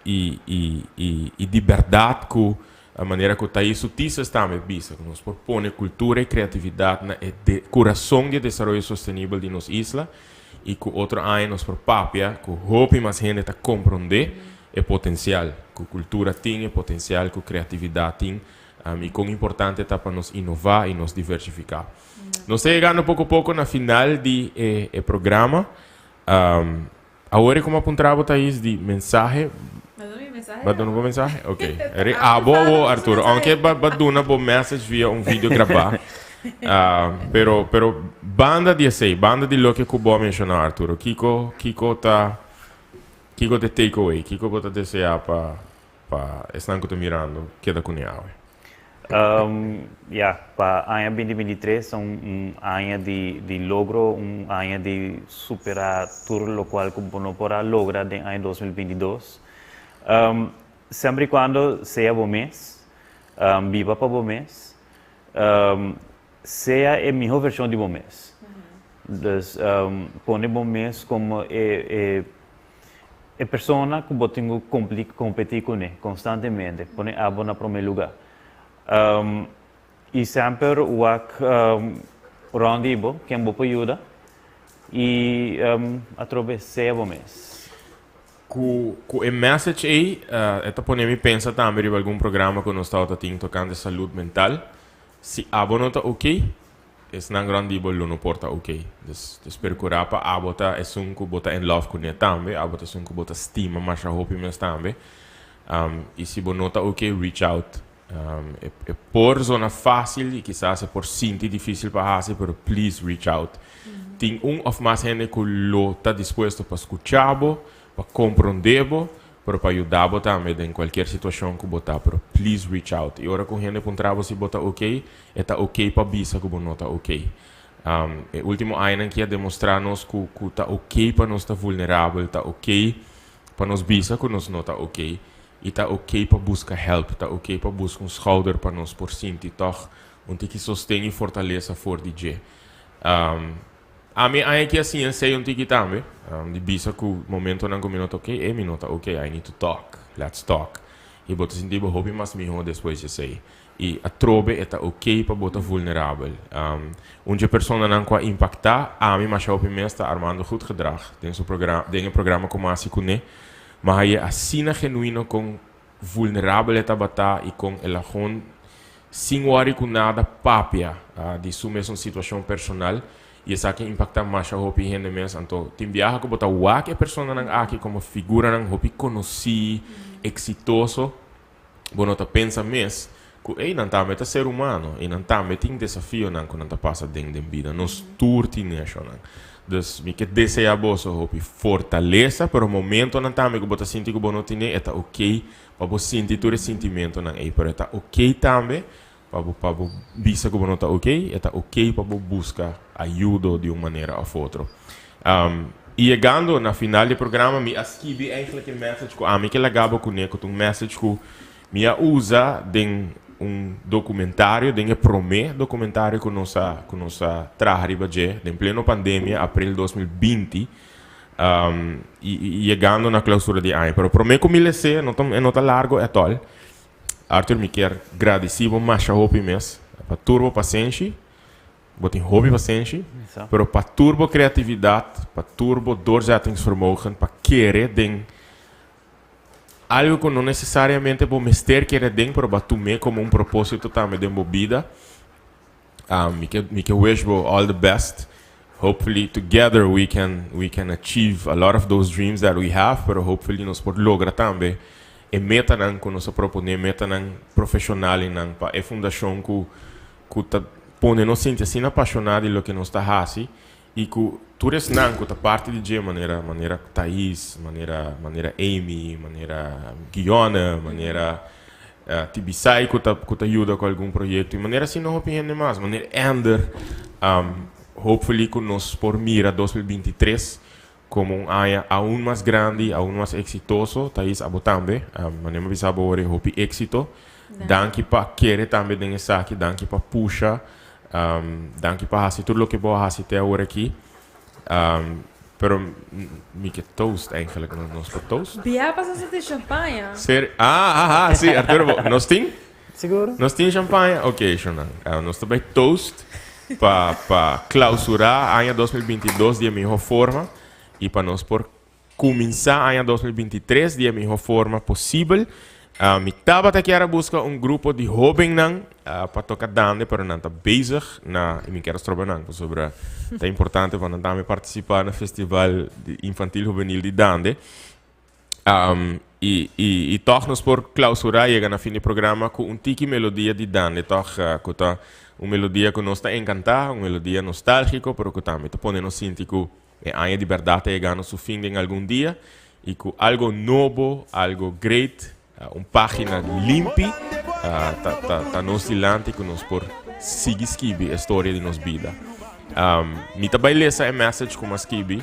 Y y y y di berdad cu a manera cu Thais su thesis tambe bisa cu nos por pone cultura y creatividad na e de curason di e desaroyo sostenibel di nos isla y cu otro aña nos por papia cu hopi mas hende ta compronde e potencial cu cultura tin, e potencial cu creatividad tin y con importante ta pa nos inova y nos diversifica. Nos ta yegando poco poco na final di e e programa. Awor e como a puntra bo Thais di mensahe. Ba duna mi mensahe? Ba duna bo mensahe? Ok. Eri abo awo Arturo. Aunke ba ba duna bo message via un video grabá. Pero pero banda di esei, banda di loke ku bo a menshoná Arturo, kiko kiko ta kiko ta e take away? Kiko bo ta deseá pa Pa esnan ku ta mirando keda kuné awe. Ya, pa aña 2023 ta un aña di di logro, un aña di superá tur lokual ku bo no por a logra den aña 2022. Semper i kuando sea bo mes, biba pa bo mes, sea e mihó vershon di bo mes. Dus pone bo mes komo e e E persona ku bo tin ku kompetí kuné konstantemente, pone abo na promé lugá. I semper wak rònt di bo ken bo por yuda i atrobe sea bo mes. Ku ku e message ei e ta pone mi pensa tambe riba algun programa ku nos tabata tin tokante salud mental. Si abo no ta oké, Esnan rond di bo lo no por ta ok. Dus, dus percura pa abo ta esun cu bo ta in love cune tambe, abo ta esun cu bo ta stima masha hopi mes tambe. Um, y si bo no ta ok, reach out. Um, e, e por zona facil y kisas e por sinti dificil pa haci, pero please reach out. Tin un of mas hende cu lo ta dispuesto pa scucha bo, pa compronde bo, Pero pa yuda bo tambe den cualkier situacion cu bo ta, pero please reach out. Y ora cu un hende puntra bo si bo ta ok, e ta ok pa bisa cu bo no ta ok. E ultimo añanan ki a demostra nos cu cu ta ok pa nos ta vulnerabel, ta ok pa nos bisa cu nos no ta ok, y ta ok pa busca help, ta ok pa busca un schouder pa nos por sinti toch un tiki sosten y fortalesa for di dje. Ami aña ki a siña esei un tiki tambe, di bisa ku momentonan ku mi no ta ok, e mi no ta ok, I need to talk, let's talk. I bo ta sinti bo hopi mas mihó despues di esei. I atrobe e ta ok pa bo ta vulnerabel. Un dje personanan ku a impaktá ami masha hopi mes ta Armando Goedgedrag den su progra den e programa ku mi a hasi kuné. Mi a hañ'é asina genuino kon vulnerabel e tabata i kon el a hon sin wòri ku nada papia di su mesun situashon personal i esaki a impaktá masha hopi hende mes. Anto tin biaha ku bo ta wak e personanan aki komo figuranan hopi konosí, eksitoso, bo no ta pensa mes ku ey nan tambe ta ser humano i nan tambe tin desafionan ku nan ta pasa den den bida. Nos tur tin eshonan. Dus mi ke desea boso hopi fortalesa, pero momentonan tambe ku bo ta sinti ku bo no tine, e ta ok pa bo sinti tur e sintimentonan ei, pero e ta ok tambe pa bo pa bo bisa ku bo no ta ok, e ta ok pa bo buska ayudo di un manera òf otro. I yegando na final di e programa mi a skibi eigenlijk e message ku ami ke laga bo kuné, ku ta un message ku Mi a usa den un documentario, den e prome documentario cu nos a cu nos a traha riba dje den pleno pandemia, april 2020, y y yegando na clausura di aña. Pero prome cu mi les'e, no ta e no ta largo at all. Arthur, mi kier gradici bo masha hopi mes pa tur bo pasenshi. Bo tin hopi pasenshi, pero pa tur bo creatividad, pa tur bo doorzettingsvermogen, pa kere den Algo cu no necesariamente bo mester kere den, pero bo a tum'é como un proposito tambe den bo bida. Mi ke mi ke wish bo all the best. Hopefully together we can we can achieve a lot of those dreams that we have, pero hopefully nos por logra tambe e metanan cu nos a proponé, metanan profesional y nan pa e fundacion cu cu ta pone nos sinti asina apasioná di loke nos ta haci. I ku tur esnan ku ta parti di dje, manera manera Thais, manera manera Amy, manera Guione, manera Tibisay ku ta ku ta yuda ku algun proyekto i manera asina hopi hende mas, manera Ender, hopefully ku nos por mira 2023. Como un aña aun mas grandi, aun mas exitoso. Thais, abo tambe. Manera mi a bisa bo ora, hopi exito. Danki pa kere tambe den esaki, danki pa pusha, danki pa haci tur loke bo a haci te awor aki. Pero mi ke toast eigenlijk, no, nos por toast? Bia pasa sa di champaña. Ser, ah, ah, ah, si, Arturo, bo, nos tin? Seguro. Nos tin champaña? Ok, shownan. Nos ta bay toast pa, pa clausura aña 2022 di e miho forma y pa nos por cuminsa aña 2023 di e miho forma posibel. Mi tabata kier a busca un grupo di hobennan pa toca dande, pero nan ta bezig na, y mi kier a stroba nan pasobra ta importante pa nan tambe participa na festival di infantil hubenil di dande. Y, y, y toch nos por clausura, yega na fin di programa cu un tiki melodia di Dande, toch, cu ta un melodia cu nos ta encanta, un melodia nostalgico, pero cu tambe ta pone nos sinti cu e aña di berdad ta yegando su fin den algun dia y cu algo nobo, algo great, un pagina limpi, ta, ta, ta nos dilanti cu nos por sigui skibi e storia di nos bida. Mi ta bai lesa e message ku m'a skibi,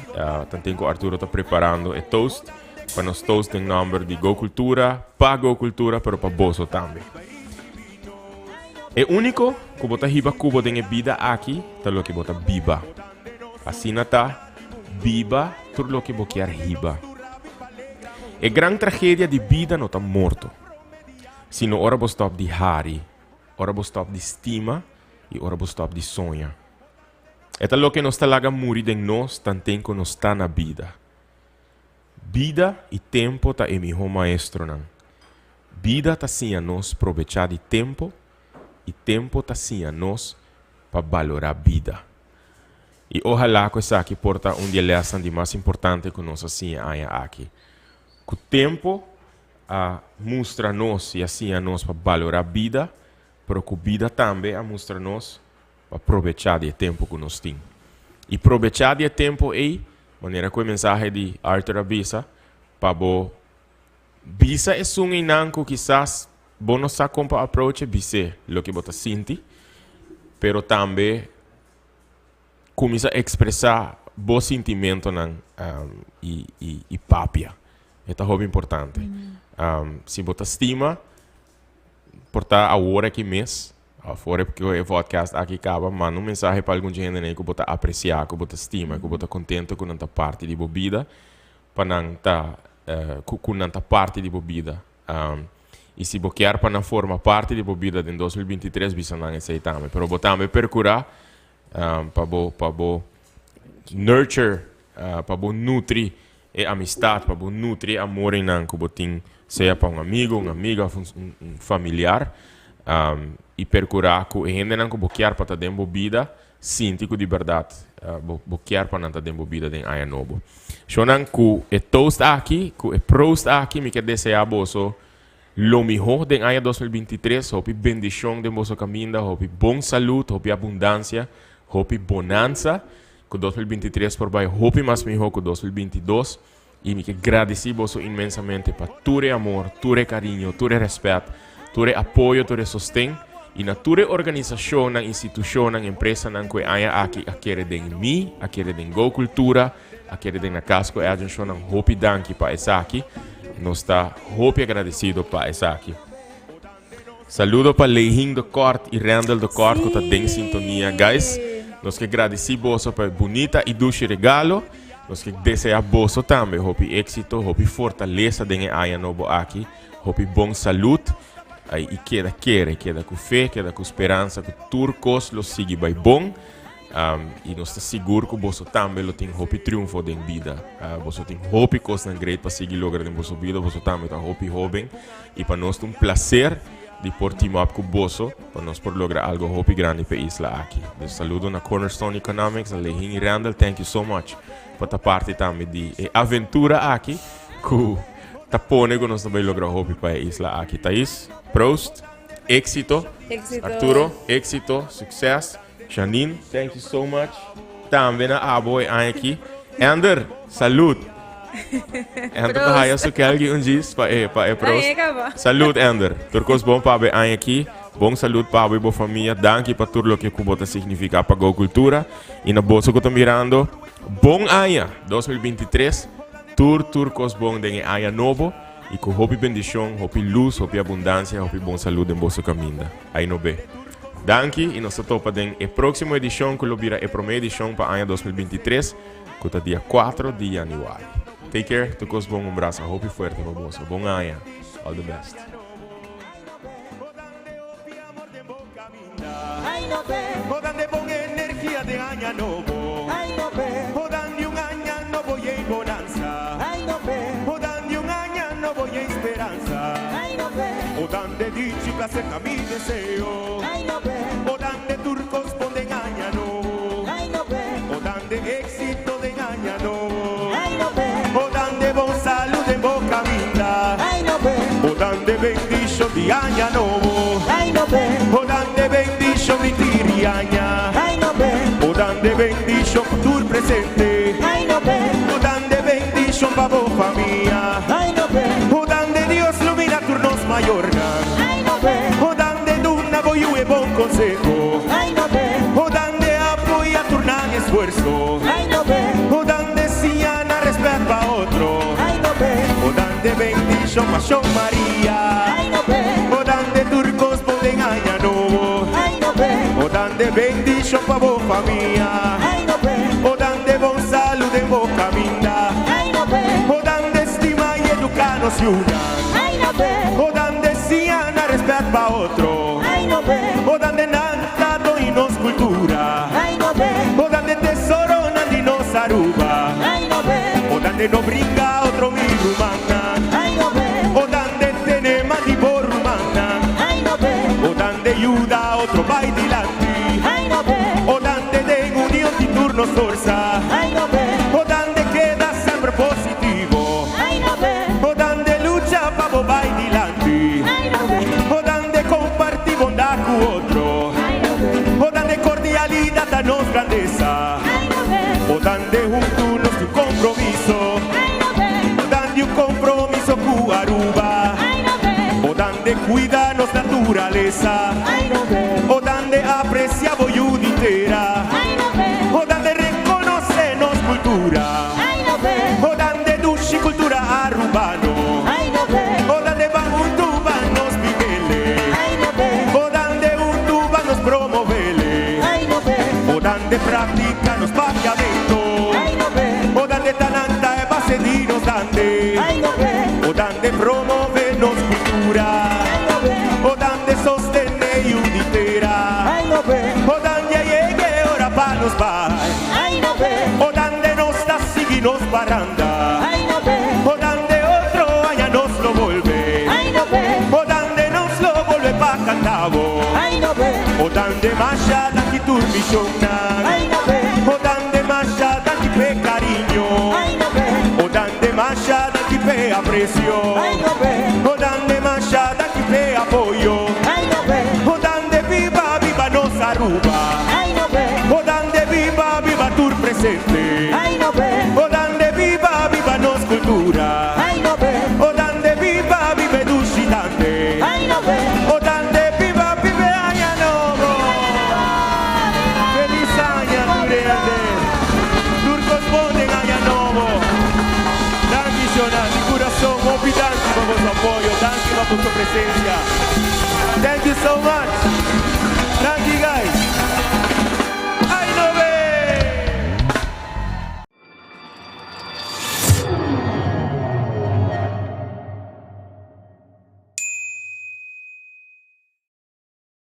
tanten ku Arturo ta preparando e toast, pa nos toast den nomber di Go Cultura, pa Go Cultura, pero pa boso tambe. E úniko ku bo ta hiba ku bo den e bida aki ta loke bo ta biba. Asina ta, biba tur loke bo kier hiba. E gran tragedia di bida no ta morto, sino ora bo stòp di hari, ora bo stòp di stima i ora bo stòp di soña. E ta loke nos ta laga muri den nos tanten ku nos ta na bida. Bida i tempu ta e mihó maestronan. Bida ta siña nos probechá di tempu i tempu ta siña nos pa balorá bida. I ohalá ku esaki por ta un di e lèsnan di mas importante ku nos a siña aña aki. Ku tempu a mustra nos i a siña nos pa balorá bida, Pero ku bida tambe a mustra nos pa probechá di e tempu ku nos tin. I probechá di e tempu ei, manera ku e mensahe di Arthur a bisa, pa bo bisa esun einan ku kisas bo no sa kon pa approach e, bis'é loke bo ta sinti, pero tambe kuminsá ekspresá bo sintimentonan i i papia. E ta hopi importante. Si bo ta stima. Por ta awor aki mes, of ora ku e vodcast aki kaba, manda un mensahe pa algun dje hendenan ku bo ta apresiá, ku bo ta stima, ku bo ta kontento ku nan ta parti di bo bida, pa nan ta ku ku nan ta parti di bo bida. I si bo kier pa nan forma parti di bo bida den 2023, bisa nan esei tambe. Pero bo tambe perkurá pa bo pa bo nurture, pa bo nutri E amistad pa bo nutri e amor einan ku bo tin sea pa un amigo, un amiga of un familiar i perkurá ku e hendenan ku bo kier pa ta den bo bida sinti ku di bèrdat bo bo kier pa nan ta den bo bida den aña nobo. Shownan ku e toast aki, ku e proost aki mi ke deseá boso lo mihó den aña 2023, hopi bendishon den boso kaminda, hopi bon salud, hopi abundansia, hopi bonansa. Ku 2023 por bai hopi mas mihó ku 2022 i mi ke gradisí boso inmensamente pa tur e amor, tur e kariño, tur e rèspèt, tur e apoyo, tur e sosten i na tur e organisashonnan, institushonnan, empresanan ku e aña aki a kere den mi, a kere den Go Cultura, a kere den Na Cas ku Edjean Shownan hopi danki pa esaki. Nos ta hopi agradesido pa esaki. Saludo pa Leihin de Kort y Randall de Kort ku ta den sintonia. Guys, nos ke gradisí boso pa e bunita y dushi regalo. Nos ke deseá boso tambe hopi éksito, hopi fortalesa den e aña nobo aki, hopi bon salud y keda kere, keda ku fe, keda ku speransa ku tur kos lo sigui bai bon. Y nos ta sigur ku boso tambe lo tin hopi triunfo den bida. Boso tin hopi kosnan great pa sigui logra den boso bida. Boso tambe ta hopi hoben. Y pa nos ta un placer di por team up cu boso pa nos por logra algo hopi grandi pa e isla aki. Dus saludo na Cornerstone Economics, na Lehin y Randall, thank you so much pa ta parti tambe di e aventura aki cu ta pone cu nos ta bay logra hopi pa e isla aki. Thais, proost, éxito. Éxito. Arturo, éxito, succes. Janine, thank you so much. Tambe na abo e aña aki. Ender, salud. Ender ta haya su kelgi un djis pa e pa e proost. Salud Ender. Tur kos bon pa abo e aña aki. Bon salud pa abo i bo famia. Danki pa tur loke ku bo ta signifiká pa Go Cultura. I na boso ku ta mirando. Bon aña 2023, tur tur cos bon den e aña nobo y cu hopi bendicion, hopi luz, hopi abundancia, hopi bon salud den boso caminda. Ay no be. Danki y nos ta topa den e proximo edicion cu lo bira e prome edicion pa aña 2023 cu ta dia 4 di januari. Take care, tur cos bon, un brasa hopi fuerte pa boso. Bon aña. All the best. Thank you so much.